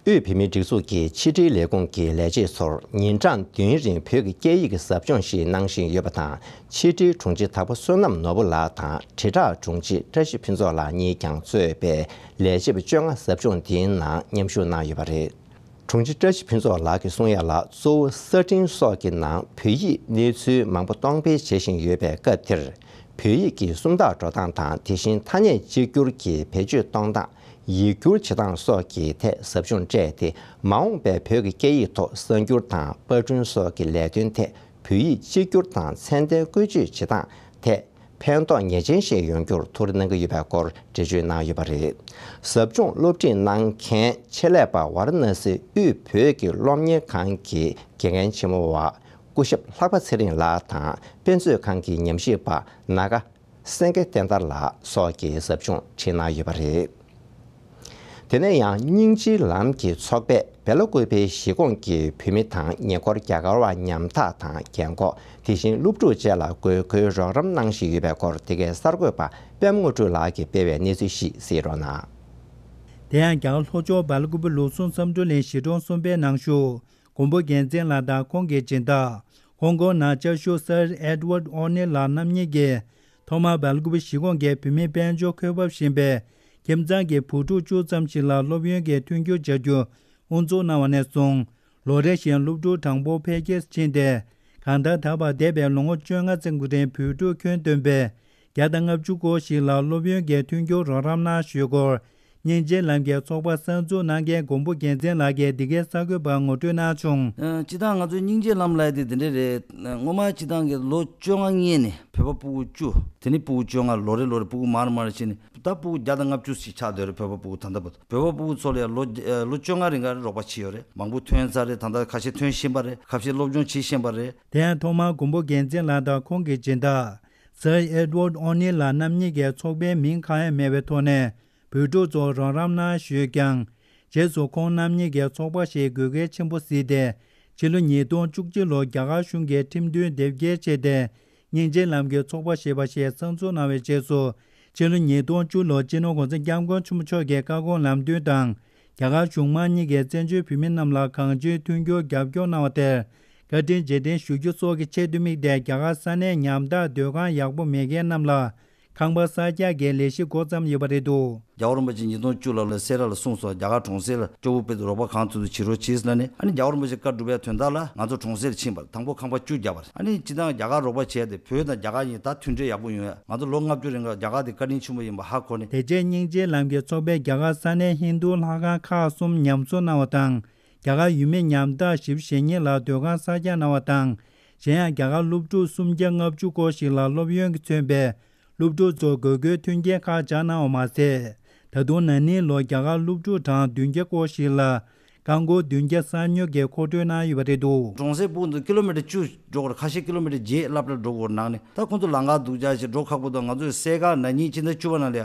དབུས་བོད་མིའི་སྒྲིག་འཛུགས་ཀྱི་ཕྱི་དྲིལ་ལས་ཁུངས་ཀྱི་ལས་བྱེད་ཚོར་ཉིན་གྲངས་བདུན་རིང་བོད་ཀྱི་སྐད་ཡིག་གི་ཟབ་སྦྱོང་ཞིག་གནང་བཞིན་ཡོད་པ་དང་། ཕྱི་དྲིལ་དྲུང་ཆེ་དྭགས་པོ་བསོད་ནམས་ནོར་བུ་ལགས་དང་དྲིལ་བསྒྲགས་དྲུང་ཆེ་བཀྲ་ཤིས་ཕུན་ཚོགས་ལགས་གཉིས་ཀྱང་གཙོས་པའི་ལས་བྱེད་པ་བཅོ་ལྔ་ཟབ་སྦྱོང་འདིའི་ནང་མཉམ་ཞུགས་གནང་ཡོད་པ་རེད། དྲུང་ཆེ་བཀྲ་ཤིས་ཕུན་ཚོགས་ལགས་ཀྱིས་གསུང་ཡ་ལ། གཙོ་བོ་གསར་འཕྲིན་སོགས་ཀྱི་ནང་བོད་ཡིག་གནས་ཚུལ་མང་པོ་གཏོང་སྤེལ་བྱེད་བཞིན་ཡོད་པའི་སྐབས་འདིར། བོད་ཡིག་གི་སུམ་རྟགས་འགྲོ་སྟངས་དང་། དེ་བཞིན་ཐ་སྙད་གཅིག་གྱུར་གྱི་བེད་སྤྱོད་གཏོང་སྟངས། ཡིག་སྒྱུར་བྱེད་སྟངས་སོགས་ཀྱི་ཐད་ཟབ་སྦྱོང་སྤྲད་དེ། མ་འོངས་པའི་བོད་ཀྱི་སྐད་ཡིག་ཐོག་གསར་འགྱུར་དང་པར་སྐྲུན་སོགས་ཀྱི་ལས་དོན་ཐད་བོད་ཡིག་གཅིག་གྱུར་དང་ཚད་ལྡན་བཀོལ་སྤྱོད་བྱེད་སྟངས་ཐད་ཕན་ཐོགས་ངེས་ཅན་ཞིག་ཡོང་རྒྱུར་ཐུགས་རེ་གནང་གི་ཡོད་པའི་སྐོར་འགྲེལ་བརྗོད་གནང་ཡོད་པ་རེད། ཟབ་སྦྱོང་སློབ་ཁྲིད་གནང་མཁན་ཆེད་ལས་པ་ཝཱ་ར་ཎ་སི་དབུས་བོད་ཀྱི་སློབ་གཉེར་ཁང་གི་དགེ་རྒན་ཆེན་མོ་བ་སྐུ་ཞབས་ལྷག་པ་ཚེ་རིང་ལགས་དང་། དཔེ་མཛོད་ཁང་གི་ཉམས་ཞིབ་པ་ན་ག་སེང་གེ་བསྟན་དར་ལགས་སོགས་ཀྱིས་ཟབ་སྦྱོང་ཁྲིད་གནང་ཡོད་པ་རེད། དེ་ནས་ཡང་། སྙིང་རྗེའི་ལམ་གྱི་ཚོགས་པས་བལ་ཀུ་པེའི་གཞིས་ཁོངས་ཀྱི་བོད་མི་དང་། ཉེ་འཁོར་རྒྱ་གར་བ་ཉམ་ཐག་དང་རྒན་འཁོགས། དེ་བཞིན་སློབ་ཕྲུག་བཅས་ལ་དགོས་མཁོའི་རོགས་རམ་གནང་བཞིན་ཡོད་པའི་སྐོར། འདི་གའི་གསར་འགོད་པ་པད་མ་དངོས་གྲུབ་ལགས་ཀྱིས་སྤེལ་བའི་གནས་ཚུལ་ཞིག་གསན་རོགས་གནང་། དེ་ཡང་། རྒྱ་གར་ལྷོ་ཕྱོགས་བལ་ཀུ་པེ་ལུགས་ཟུང་བསམ་གྲུབ་གླིང་གཞིས་གྲོང་གསུམ་པའི་ནང་བཞུགས་མགོན་པོ་རྒྱལ་མཚན་ལགས་དང་ཁོང་གི་སྦྱིན་བདག་ཧོང་ཀོང་ནང་བཅའ་བཞུགས་སར་ཨེ་ཌི་ཝར་ཌི་ཨོ་ནེལ་ལགས་རྣམ་གཉིས་ཀྱིས། ཐོག་མར་བལ་ཀུ་པེ་གཞིས་ཁོངས་ཀྱི་བུད་མེད་དཔལ་འབྱོར་འཁོས་བབ་ཞན་པའི་ཁྱིམ་ཚང་གི་བུ་ཕྲུག་བཅུ་ཙམ་ཞིག་ལ་སློབ་ཡོན་གྱི་མཐུན་འགྱུར་བྱ་རྒྱུ་དབུ་འཛུགས་གནང་བ་ནས་བཟུང་། ལོ་རེ་བཞིན་སློབ་ཕྲུག་གྲངས་འབོར་འཕེལ་རྒྱས་ཕྱིན་ཏེ། གང་ལྟར། ད་བར་འདས་པའི་ལོ་ངོ་བཅོ་ལྔ་ཙམ་གྱི་རིང་བོད་ཕྲུག་ཁྱོན་བསྡོམས་པའི་བརྒྱ་དང་ལྔ་བཅུ་སྐོར་ཞིག་ལ་སློབ་ཡོན་གྱི་མཐུན་འགྱུར་རོགས་རམ་གནང་ཞུས་སྐོར། སྙིང་རྗེ་ལམ་གྱི་ཚོགས་པ་གསར་འཛུགས་གནང་མཁན་མགོན་པོ་རྒྱལ་མཚན་ལགས་ཀྱིས་འདི་གའི་གསར་འགོད་པར་ངོ་སྤྲོད་གནང་བྱུང་། ཨ། སྤྱིར་བཏང་ང་ཚོའི་སྙིང་རྗེ་ལམ་ལབ་ཡ་དེ་འདི་འདྲ་རེད། སྔོན་མ་སྤྱིར་བཏང་གི་ལོ་བཅོ་ལྔ་སྔོན་ནས་བོད་པ་སྤུ་གུ་བཅུ། དེ་ནས་སྤུ་གུ་བཅོ་ལྔ། ལོ་རེ་ལོ་རེ་སྤུ་གུ་མར་མར་ཕྱིན་ནས་ད་སྤུ་གུ་བརྒྱ་དང་ལྔ་བཅུ་ཞིག་ཆགས་བསྡད་རེད། བོད་པ་སྤུ་གུ་ད་ལྟ་བར་དུ། བོད་པ་སྤུ་གུ་ཚོ་ལ་ཡང་ལོ་ལོ་བཅོ་ལྔ་རིང་ག་རེ་རོགས་པ་བྱས་ཡོད་རེད། མང་པོ་ཐོན་ཚར་རེད། ད་ལྟ་ཁ་ཤས་ཐོན་བཞིན་པ་རེད། ཁ་ཤས་སློབ་སྦྱོང་བྱེད་བཞིན་པ་རེད། དེ་ཡང་ཐོག་མར་མགོན་པོ་རྒྱལ་མཚན་ལགས་དང་ཁོང་གི་སྦྱིན་བདག་སར་ཨེ་ཌི་ཝར་ཌི་ཨོ་ནེལ་ལགས་རྣམ་གཉིས་ཀྱིས་ཚོགས་པའི་མིང་གང་ཡང་མེད་པའི་ཐོག་ནས། བོད་ཕྲུག་ཚོར་རོགས་རམ་གནང་ཞུས་ཀྱང་། རྗེས་སུ་ཁོང་རྣམ་གཉིས་ཀྱིས་ཚོགས་པ་ཞེས་དགོས་གལ་ཆེན་པོ་གཟིགས་ཏེ། ཕྱི་ལོ་ཉིས་སྟོང་བཅུ་གཅིག་ལོར་རྒྱ་གར་གཞུང་གིས་ཁྲིམས་མཐུན་དེབ་སྐྱེལ་བྱས་ཏེ། སྙིང་རྗེ་ལམ་གྱི་ཚོགས་པ་ཞེས་པ་ཞིག་གསར་འཛུགས་གནང་བའི་རྗེས་སུ། ཕྱི་ལོ་ཉིས་སྟོང་བཅུ་ལོར་སྤྱི་ནོར་གོང་ས་སྐྱབས་མགོན་ཆེན་པོ་མཆོག་གི་བཀའ་དགོངས་ལམ་སྟོན་དང་། རྒྱ་གར་གཞུང་མང་གཉིས་ཀྱིས་བཙན་བྱོལ་བོད་མི་རྣམས་ལ་གང་ཅིའི་མཐུན་འགྱུར་རྒྱབ་སྐྱོར་གནང་བ་དེར། བཀའ་དྲིན་རྗེས་དྲན་ཞུ་རྒྱུ་སོགས་ཀྱི་ཆེད་དུ་དམིགས་ཏེ། རྒྱ་གར་ས་གནས་ཉམ་ཐག་སྡོད་ཁང་ཡག་པོ་མེད་མཁན་རྣམས་ལ། ཁང་པ་གསར་རྒྱག་གི་ལས་གཞི་འགོ་བརྩམས་ཡོད་པ་རེད་འདུག། རྒྱལ་བ་རིན་པོ་ཆེ་ཉིས་སྟོང་བཅུ་ལ་ལ་སེ་ར་ལ་གསུངས་སོང་། རྒྱ་གར་གྲོང་གསེབ་ལ་སྐྱོ་བོ་དཔེ་རོགས་པ་གང་ཐུབ་ཐུབ་བྱེད་རོགས་བྱེད་ཟེར་ལབ་ནས། ཨ་ནི་རྒྱལ་བ་རིན་པོ་ཆེ་བཀའ་སྒྲུབ་པའི་དོན་དག་ལ་ང་ཚོ་གྲོང་གསེབ་ལ་ཕྱིན་པ་རེད། དང་པོ་ཁང་པ་བཅུ་བརྒྱབ་པ་རེད། ཨ་ནི་སྤྱིར་བཏང་རྒྱ་གར་རོགས་པ་བྱས་ཏེ་བོད་དང་རྒྱ་གར་གཉིས་ད་མཐུན་འབྲེལ་ཡག་པོ་ཡོང་ཡ། ང་ཚོ་ལོ་ལྔ་བཅུ་རིང་ལ་རྒྱ་གར་དེ་བཀའ་དྲིན་ཆེན་པོ་ཡིན་པ་ཧ་གོ་ནས། དེ་རྗེས་སྙིང་རྗེ་ལམ་གྱི་ཚོགས་པས་རྒྱ་གར་ས་གནས་ཧིན་རྡུ་ལྷ་ཁང་ཁག་གསུམ་ཉམས་གསོ་གནང་བ་དང་། རྒྱ་གར་ཡུལ་མི་ཉམ་ཐག་བཞི་བཅུ་ཞེ་གཉིས་ལ་སྡོད་ཁང་གསར་རྒྱག་གནང་བ་དང་། གཞན་ཡང་རྒྱ་གར་སློབ་ཕྲུག་སུམ་བརྒྱ་ལྔ་བཅུ་སྐོར་ཞིག་ལ་སློབ་ཡོན་གྱིས་མཚོན་པའི་སློབ་ཕྲུག་ཚོར་དགོས་མཁོའི་མཐུན་རྐྱེན་ཁག་སྦྱར་གནང་བ་མ་ཟད། ད་དུང་ན་ནིང་ལོར་རྒྱ་གར་སློབ་ཕྲུག་གྲངས་བདུན་བརྒྱ་སྐོར་ཞིག་ལ་རྐང་འཁོར་བདུན་བརྒྱ་གསར་ཉོ་གི་མཁོ་སྤྲོད་གནང་ཡོད་པ་རེད་འདུག། གྲོང་གསེབ་སྤུ་གུ་འདི་ཀི་ལོ་མི་ཊར་བཅུ་འགྲོ་དགོས་རེད། ཁ་ཤས་ཀི་ལོ་མི་ཊར་བརྒྱད་ལྷག་ལྷག་འགྲོ་དགོས་རེད་ནང་ནས། ད་ཁོང་ཚོ་ལམ་ཁ་སྡུག་ཅག་ཞིག་འགྲོ་ཁག་པོ་འདུག། ང་ཚོས་སའི་ཀལ་ན་ནིང་ཕྱི་ཟླ་བཅུ་པ་ནང་ལ་ཡ་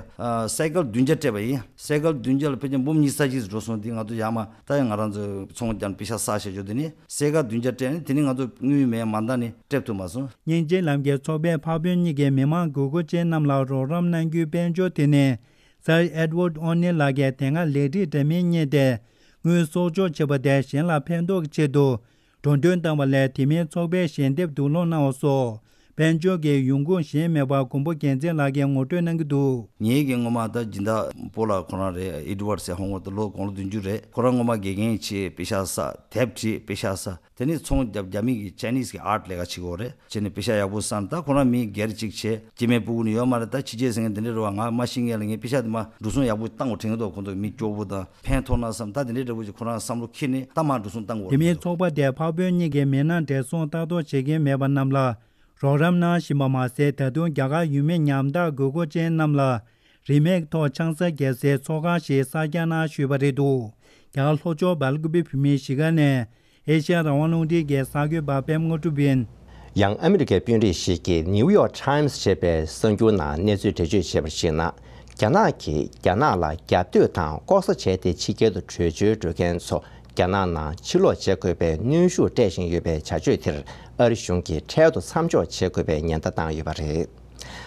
སའི་ཀལ་བདུན་བརྒྱ་སྤྲད་པ་ཡིན། སའི་ཀལ་བདུན་བརྒྱ་ལ་ཕལ་ཆེར་འབུམ་ཉི་ཤུ་རྩ་གཅིག་འགྲོ་སོང་། འདི་ང་ཚོ་ཡར་མར་ད་ཡང་ང་རང་ཚོ་ཚོང་རྒྱག་པེ་ཤ་བསགས་བྱས་འཇོག། དེ་ནས་སའི་ཀལ་བདུན་བརྒྱ་སྤྲད་ནས། དེ་ནས་ང་ཚོ་དངུལ་མེད་མ་མཐའ་ནས་སྤྲད་ཐུབ་མ་སོང་། སྙིང་རྗེ་ལམ་གྱི་ཚོགས་པས་འཕགས་བོད་གཉིས་ཀྱི་མི་མང་དགོས་མཁོ་ཅན་རྣམས་ལ་རོགས་རམ་གནང་རྒྱུའི་དཔལ་འབྱོར་དེ་ནི། སར་ཨེ་ཌི་ཝར་ཌི་ཨོ་ནེལ་ལགས་ཀྱིས་དེ་སྔ་ལས་རིགས་འདྲ་མིན་གཉེར་ཏེ། དངུལ་གསོག་འཇོག་བྱས་པ་དེ་གཞན་ལ་ཕན་ཐོགས་ཀྱི་ཆེད་དུ་འགྲོ་གྲོན་བཏང་བ་ལས། དེ་མིན་ཚོགས་པས་ཞལ་འདེབས་བསྡུ་སློང་གནང་བ་སོགས། དཔལ་འབྱོར་གྱི་ཡོང་ཁུངས་གཞན་མེད་པར་མགོན་པོ་རྒྱལ་མཚན་ལགས་ཀྱིས་ངོ་སྤྲོད་གནང་གི་འདུག། ངེད་ཀྱི་སྔོན་མ་ད་སྦྱིན་བདག་སྤོ་ལགས་ཁོ་རང་རེད། ཨེ་ཌི་ཝར་ཌི་ཟེར། ཧོང་ཀོང་དུ་ལོ་དགུང་ལོ་བདུན་ཅུ་རེད། ཁོ་རང་སྔོན་མ་དགེ་རྒན་བྱས་པེ་ཤ་བསགས། དེབ་བྲིས་པེ་ཤ་བསགས། དེ་ནས་ཚོང་རྒྱབ་རྒྱ་མི་གི་ཅའི་ནིས་གི་ཨར་ཊི་ལས་ཀ་བྱེད་ཀྱི་ཡོད་རེད། བྱས་ནས་པེ་ཤ་ཡག་པོ་བསགས་ནས། ད་ཁོ་རང་མི་སྒེར་གཅིག་བྱས། སྐྱེ་དམན་སྤུ་གུ་ནི་ཡོད་མ་རེད། ད་ཕྱི་རྒྱལ་ཟེར་མཁན་དེ་འདྲ་རེད་བ། ང་མ་ཤེས་མཁན་ལ་ངས་པེ་ཤ་དེ་མ་འགྲོ་སོང་ཡག་པོ་བཏང་དགོས་དྲན་གྱི་འདུག། ཁོང་ཚོ་མི་སྐྱོ་པོ་དང་ཕན་ཐོགས་ན་བསམ། ད་དེ་འདྲའི་འདྲ་པོ་ཅིག་ཁོ་རང་བསམ་བློ་འཁྱེར་ནས་ད་མར་འགྲོ་སོང་བཏང་དགོས་དེ་མིན་རེད། ཚོགས་པ་དེས་འཕགས་བོད་གཉིས་ཀྱི་མི་སྣ་བགྲེས་སོང་ལྟ་རྟོག་བྱེད་མཁན་མེད་པ་རྣམས་ལ་རོགས་རམ་གནང་བཞིན་པ་མ་ཟད། ད་དུང་རྒྱ་གར་ཡུལ་མི་ཉམ་ཐག་དགོས་མཁོ་ཅན་རྣམས་ལ་རིན་མེད་ཐོག་ཆང་ས་རྒྱག་སའི་ཚོགས་ཁང་ཞིག་གསར་རྒྱག་གནང་ཞུས་པ་རེད་འདུག། རྒྱ་གར་ལྷོ་ཕྱོགས་སྦེལ་ཀུ་པེ་བོད་མིའི་གཞིས་ཀ་ནས་ཨེ་ཤ་ཡ་རང་དབང་རླུང་འཕྲིན་གྱི་གསར་འགོད་པ་པད་མ་དངོས་གྲུབ་ཡིན། ཡང་ཨ་མི་རི་ཀའི་དཔོན་རིགས་ཤིག་གིས་ནིའུ་ཡོག་ཊའིམ་སི་ཞེས་པའི་གསར་འགྱུར་ནང་གནས་ཚུལ་འགྲེལ་བརྗོད་བྱས་པར་གཞིགས་ན། རྒྱ་ནག་གིས་རྒྱ་ནག་ལ་རྒྱབ་གཏོད་དང་ལྐོག་ཟ་བྱས་ཏེ་ཕྱི་རྒྱལ་དུ་བྲོས་བྱོལ་འགྲོ་མཁན་ཚོ་རྒྱ་ནག་ནང་ཕྱིར་ལོག་བྱེད་དགོས་པའི་གནོན་ཤུགས་སྤྲད་བཞིན་ཡོད་པའི་བྱ་སྤྱོད་དེར། ཨ་རི་གཞུང་གིས་འཕྲལ་དུ་མཚམས་འཇོག་བྱེད་དགོས་པའི་ཉེན་བརྡ་བཏང་ཡོད་པ་རེད།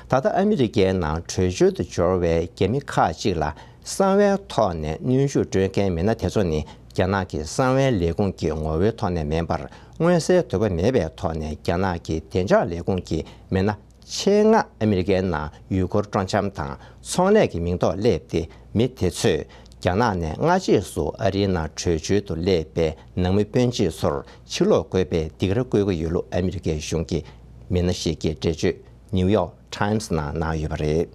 ད་ལྟ་ཨ་མི་རི་ཀའི་ནང་བྲོས་བྱོལ་དུ་འབྱོར་བའི་རྒྱ་མི་ཁག་ཅིག་ལ་གསང་བའི་ཐོག་ནས་གནོན་ཤུགས་སྤྲོད་མཁན་མི་སྣ་དེ་ཚོ་ནི། རྒྱ་ནག་གི་གསང་བའི་ལས་ཁུངས་ཀྱི་ངོ་བོའི་ཐོག་ནས་མིན་པར། མངོན་གསལ་དོད་པོ་མེད་པའི་ཐོག་ནས་རྒྱ་ནག་གི་བདེ་འཇགས་ལས་ཁུངས་ཀྱི་མི་སྣ་ཆེད་མངགས་ཨ་མི་རི་ཀའི་ནང་ཡུལ་སྐོར་སྤྲོ་འཆམ་དང་ཚོང་ལས་ཀྱི་མིང་ཐོག་སླེབས་ཏེ། མི་དེ་ཚོས་རྒྱ་ནག་ནས་སྔ་རྗེས་སུ་ཨ་རིའི་ནང་བྲོས་བྱོལ་དུ་སླེབས་པའི་ནང་མི་སྤུན་མཆེད་ཚོར་ཕྱིར་ལོག་དགོས་པའི་སྡིགས་ར་བསྐུལ་གྱི་ཡོད་ལུགས་ཨ་མི་རི་ཀའི་གཞུང་གི་མི་སྣ་ཞིག་གིས་འགྲེལ་བརྗོད་ནིའུ་ཡོག་ Times་ནང་གནང་ཡོད་པ་རེད།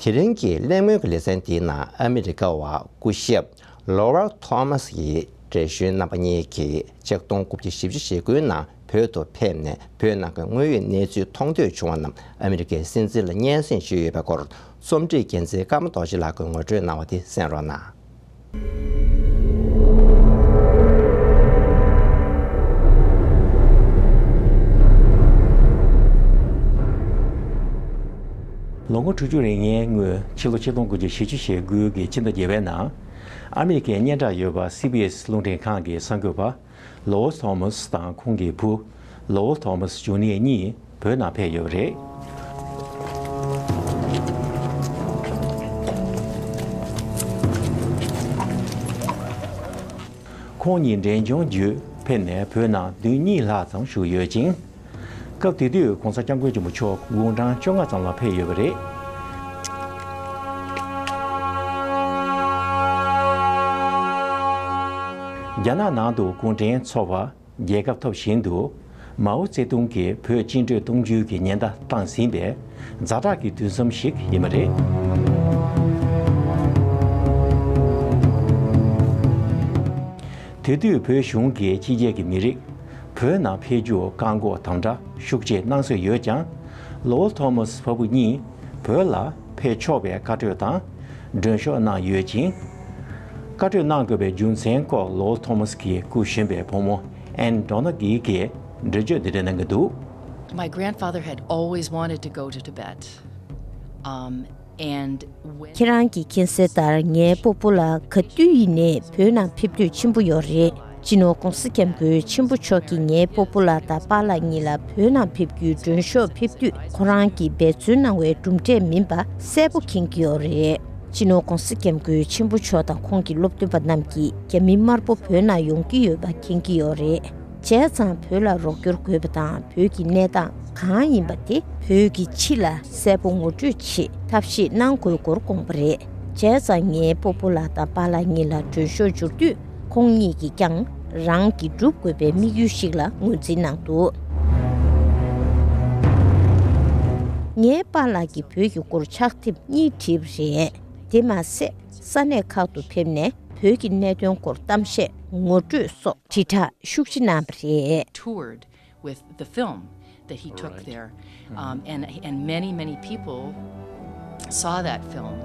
དེ་རིང་གི་གླེང་མོལ་གྱི་ལེ་ཚན་འདིའི་ནང་ཨ་མི་རི་ཀ་བ་སྐུ་ཞབས་Lowell Thomas་ཡི་འགྲེལ་བཤད་རྣམ་པ་གཉིས་ཀྱིས་ཆིག་སྟོང་དགུ་བརྒྱ་བཞི་བཅུ་ཞེ་དགུའི་ནང་བོད་དུ་ཕེབས་ནས་བོད་ནང་གི་དངོས་ཡོད་གནས་ཚུལ་མཐོང་ཐོས་བྱུང་བ་རྣམས་ཨ་མི་རི་ཀའི་སྲིད་འཛིན་ལ་སྙན་སེང་ཞུས་ཡོད་པའི་སྐོར་རྩོམ་སྒྲིག་འགན་འཛིན་ཀརྨ་རྡོ་རྗེ་ལགས་ཀྱིས་ངོ་སྤྲོད་གནང་བ་དེ་གསན་རོགས་གནང་། ལོ་ངོ་དྲུག་ཅུ་རེ་ལྔའི་སྔོན་ཕྱི་ལོ་ཆིག་སྟོང་དགུ་བརྒྱ་བཞི་བཅུ་ཞེ་དགུ་གི་ཕྱི་ཟླ་བརྒྱད་པའི་ནང་ཨ་མི་རི་ཀའི་སྙན་གྲགས་ཡོད་པ་སི་བི་ཨེས་རླུང་འཕྲིན་ཁང་གི་གསར་འགོད་པ་ལོ་ཝལ་ཐོ་མཱས་དང་ཁོང་གི་བུ་ལོ་ཝལ་ཐོ་མཱས་ཇུ་ནི་ཡར་གཉིས་བོད་ནང་ཕེབས་ཡོད་པ་རེད། ཁོང་གཉིས་འབྲས་ལྗོངས་བརྒྱུད་ཕེབས་ནས་བོད་ནང་བདུན་གཉིས་ལྷག་ཙམ་བཞུགས་ཡོད་ཅིང་། སྐབས་དེ་དུས་གོང་ས་སྐྱབས་མགོན་ཆེན་པོ་མཆོག་དགུང་གྲངས་བཅོ་ལྔ་ཙམ་ལ་ཕེབས་ཡོད་པ་རེད། རྒྱ་ནག་ནང་དུ་གུང་ཁྲན་ཚོགས་པ་རྒྱལ་ཁ་ཐོབ་བཞིན་དུ་མའོ་ཙེ་ཏུང་གིས་བོད་བཅིངས་འགྲོལ་གཏོང་རྒྱུའི་གི་ཉེན་བརྡ་བཏང་ཟིན་པའི་ཛ་དྲག་གི་དུས་མཚམས་ཤིག་ཡིན་པ་རེད། དེ་དུས་བོད་གཞུང་གིས་ཕྱི་རྒྱལ་གྱི་མི་རིགས་བོད་ནང་ཕེབས་རྒྱུར་བཀག་འགོག་དམ་དྲག་ཤུགས་ཆེ་གནང་སྲོལ་ཡོད་ཀྱང་། ལོ་ཝལ་ཐོ་མཱས་ཕ་བུ་གཉིས་བོད་ལ་ཕེབས་ཆོག་པའི་བཀའ་གྲོས་དང་མགྲོན་ཤོག་གནང་ཡོད་ཅིང་། བཀའ་གྲོས་གནང་དགོས་པའི་རྒྱུ་མཚན་སྐོར་ལོ་ཝལ་ཐོ་མཱས་ཀྱི་སྐུ་གཞོན་པའི་བུ་མོ་ཨན་ཌོ་ནག་གིས་འགྲེལ་བརྗོད་འདི་འདྲ་གནང་གི་འདུག། My grandfather had always wanted to go to Tibet. Um, and when ཁྱེད་རང་གིས་མཁྱེན་གསལ་ལྟར་ངའི་སྤོ་བོ་ལགས་ག་དུས་ཡིན་ནའི་བོད་ནང་ཕེབས་འདོད་ཆེན་པོ་ཡོད་རེད། སྤྱི་ནོར་༧གོང་ས་༧སྐྱབས་མགོན་ཆེན་པོ་མཆོག་གིས་ངའི་སྤོ་བོ་ལགས་དང་པཱ་ལགས་གཉིས་ལ་བོད་ནང་ཕེབས་རྒྱུའི་མགྲོན་ཤོག་ཕེབས་དུས་ཁོ་རང་གིས་འབད་བརྩོན་གནང་བའི་གྲུབ་འབྲས་མིན་པ་གསལ་པོ་མཁྱེན་གྱི་ཡོད་རེད། སྤྱི་ནོར་༧གོང་ས་༧སྐྱབས་མགོན་ཆེན་པོ་མཆོག་དང་ཁོང་གི་སློབ་སྟོན་པ་རྣམས་ཀྱིས་རྒྱ་མི་དམར་པོ་བོད་ནང་ཡོང་གི་ཡོད་པ་མཁྱེན་གྱི་ཡོད་རེད། བྱས་ཙང་བོད་ལ་རོགས་སྐྱོར་དགོས་པ་དང་བོད་ཀྱི་གནས་སྟངས་གང་ཡིན་པ་དེ་བོད་ཀྱི་ཕྱི་ལ་གསལ་པོ་ངོ་སྤྲོད་ཆེད་ཐབས་ཤེས་གནང་དགོས་སྐོར་དགོངས་པ་རེད། བྱས་ཙང་ངའི་སྤོ་བོ་ལགས་དང་པཱ་ལགས་གཉིས་ལ་མགྲོན་ཤོག་འབྱོར་དུས་ཁོང་གཉིས་ཀྱིས་ཀྱང་རང་གིས་བསྒྲུབ་དགོས་པའི་དམིགས་ཡུལ་ཞིག་ལ་ངོས་འཛིན་གནང་འདུག། ངའི་པཱ་ལགས་ཀྱིས་བོད་ཀྱི་སྐོར་ཕྱག་དེབ་གཉིས་བྲིས་པ་རེད། དེ་མ་ཟད་ས་གནས་ཁག་ཏུ་ཕེབས་ནས་བོད་ཀྱི་གནད་དོན་སྐོར་གཏམ་བཤད་ངོ་སྤྲོད་སོགས་དྲིལ་བསྒྲགས་ཤུགས་ཆེ་གནང་བ་རེད། Toured with the film that he took there. Um, and, and many, many people saw that film.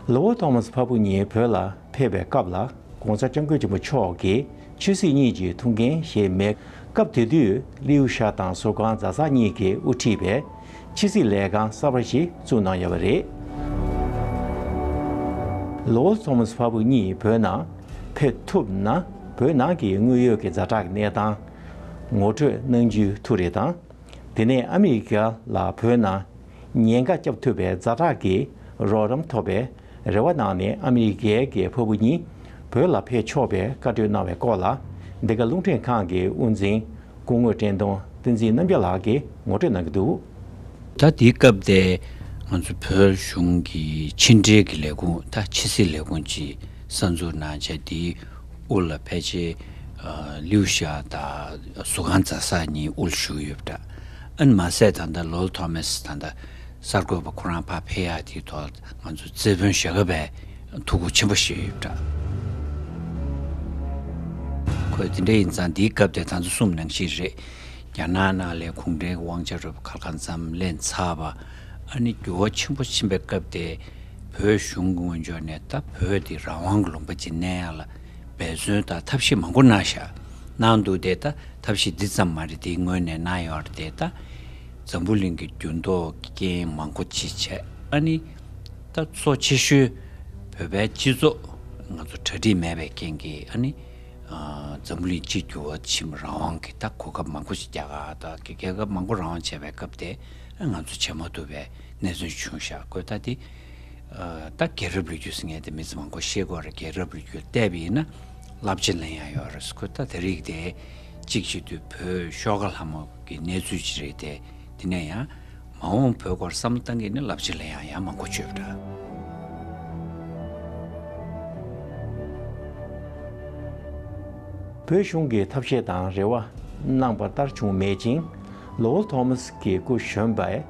ལོ་ཝལ་ཐོ་མཱས་ཕ་བུ་གཉིས་བོད་ལ་ཕེབས་པའི་སྐབས་ལ། གོང་ས་སྐྱབས་མགོན་ཆེན་པོ་མཆོག་གིས་ཆོས་སྲིད་གཉིས་ཀྱི་ཐུགས་འགན་བཞེས་མེད། སྐབས་དེ་དུས་ལིའུ་ཤ་དང་ཟུར་ཁང་ཛ་སག་གཉིས་ཀྱིས་དབུ་ཁྲིད་པའི་ཕྱི་སྲིད་ལས་ཁང་གསར་པ་ཞིག་བཙུགས་གནང་ཡོད་པ་རེད། ལོ་ཝལ་ཐོ་མཱས་ཕ་བུ་གཉིས་བོད་ནང་ཕེབས་ཐུབ་ན་བོད་ནང་གི་དངོས་ཡོད་ཀྱི་ཛ་དྲག་གི་གནས་སྟངས་ངོ་སྤྲོད་གནང་རྒྱུའི་ཐུགས་རེ་དང་། དེ་ནས་ཨ་མི་རི་ཀ་ལ་བོད་ནང་ཉེན་ཁ་བསྐྱབ་ཐུབ་པའི་ཛ་དྲག་གི་རོགས་རམ་ཐོབ་པའི་རེ་བ་གནང་ནས་ཨ་མི་རི་ཀའི་རྒྱལ་ཕ་བུ་གཉིས་བོད་ལ་ཕེབས་ཆོག་པའི་བཀའ་གྲོས་གནང་བའི་སྐོར་ལ་འདི་ག་རླུང་འཕྲིན་ཁང་གི་དབུ་འཛིན་སྐུ་ངོ་བཀྲས་མཐོང་བསྟན་འཛིན་རྣམ་རྒྱལ་ལགས་ཀྱིས་ངོ་སྤྲོད་གནང་གི་འདུག། ད་དེའི་སྐབས་དེ་ང་ཚོ་བོད་གཞུང་གི་ཕྱི་འབྲེལ་གྱི་ལས་ཁུངས་ད་ཕྱི་སྲིད་ལས་ཁུངས་ཀྱི་གསར་འཛུགས་གནང་བྱས་དེའི་དབུ་ལ་ཕལ་ཆེར་ཨ་ལིའུ་ཤ་དང་ཟུར་ཁང་ཛ་སག་གཉིས་དབུ་ལ་བཞུགས་ཡོད་པ་འདྲ། ཨ་ནི་མ་ཟད་ད་ལྟ་ལོལ་ཐོ་མེས་ད་ལྟ་གསར་འགོད་པ་ཁོ་རང་ཕར་ཕེབས་ཡག་དེའི་ཐོག་ང་ཚོ་རྩེ་དཔོན་ཞྭ་སྒབ་པས་ཐུགས་ཁུར་ཆེན་པོ་བཞེས་ཡོད་པ་འདྲ། ཁོས་དེ་འདྲ་ཡིན་ཙང་འདིའི་སྐབས་དེ་ད་ཚོ་གསུངས་ནང་བཞིན་རེད། རྒྱ་ནག་ནང་ལ་གུང་ཁྲན་དབང་ཆ་རུ་ཁ་ཁ་མཚམས་ལེན་ཚར་བ། ཨ་ནི་འགྱུར་བ་ཆེན་པོ་ཕྱིན་པའི་སྐབས་དེ་བོད་གཞུང་གི་ངོས་ཕྱོགས་ནས་ད་བོད་དེ་རང་དབང་གི་ལུང་པ་ཅིག་གནས་ཡག་ལ་འབད་བརྩོན་དང་ཐབས་ཤེས་མང་པོ་གནང་ཤག། གནང་འདུག་སྟེ་ད་ཐབས་ཤེས་འདི་ཙམ་མ་རེད། དེའི་སྔོན་ནས་གནང་ཡོད་རེད་དེ་ད་འཛམ་བུ་གླིང་གི་འགྱུར་ལྡོག་གི་རྐྱེན་མང་པོ་ཅིག་བྱས། ཨ་ནི་ད་གཙོ་ཆེ་ཤོས་བོད་པའི་སྤྱི་ཚོགས་ང་ཚོ་གྲ་སྒྲིག་མེད་པའི་རྐྱེན་གྱིས་ཨ་ནི་འཛམ་བུ་གླིང་སྤྱི་འགྱུར་བ་ཕྱིན་པ་རང་དབང་གི་ད་གོ་སྐབས་མང་པོ་ཞིག་རྒྱ་གར་དང་རྒྱལ་ཁབ་མང་པོ་རང་དབང་བྱས་པའི་སྐབས་དེ་ང་ཚོ་བྱེད་མ་ཐུབ་པའི་གནས་ཚུལ་བྱུང་ཤག། ཁོས་ད་དེ་ད་རྒྱལ་རབས་ལོ་རྒྱུས་ཟེར་མཁན་དེ་མི་ཚོ་མང་པོ་ཤེས་དགོས་རེད། རྒྱལ་རབས་ལོ་རྒྱུས་བལྟས་པ་ཡིན་ན་བསླབ་བྱ་ལེན་ཡག་ཡོད་རེད། ཁོས་ད་དེ་རིགས་དེ་གཅིག་བྱེད་དུས་བོད་ཤོག་ཁ་ལྷ་མོ་གི་གནས་ཚུལ་ཅིག་རེད་དེ། དེ་ནས་ཡང་མ་འོངས་བོད་སྐོར་བསམ་བློ་བཏང་གི་ནི་བསླབ་བྱ་ལེན་ཡག་ཡང་མང་པོ་བྱོས་པ་འདྲ། བོད་གཞུང་གིས་ཐབས་ཤེས་དང་རེ་བ་གནང་བ་ལྟར་བྱུང་མེད་ཅིང་། ལོ་ཝལ་ཐོ་མཱ་སི་གི་སྐུ་གཞོན་པས་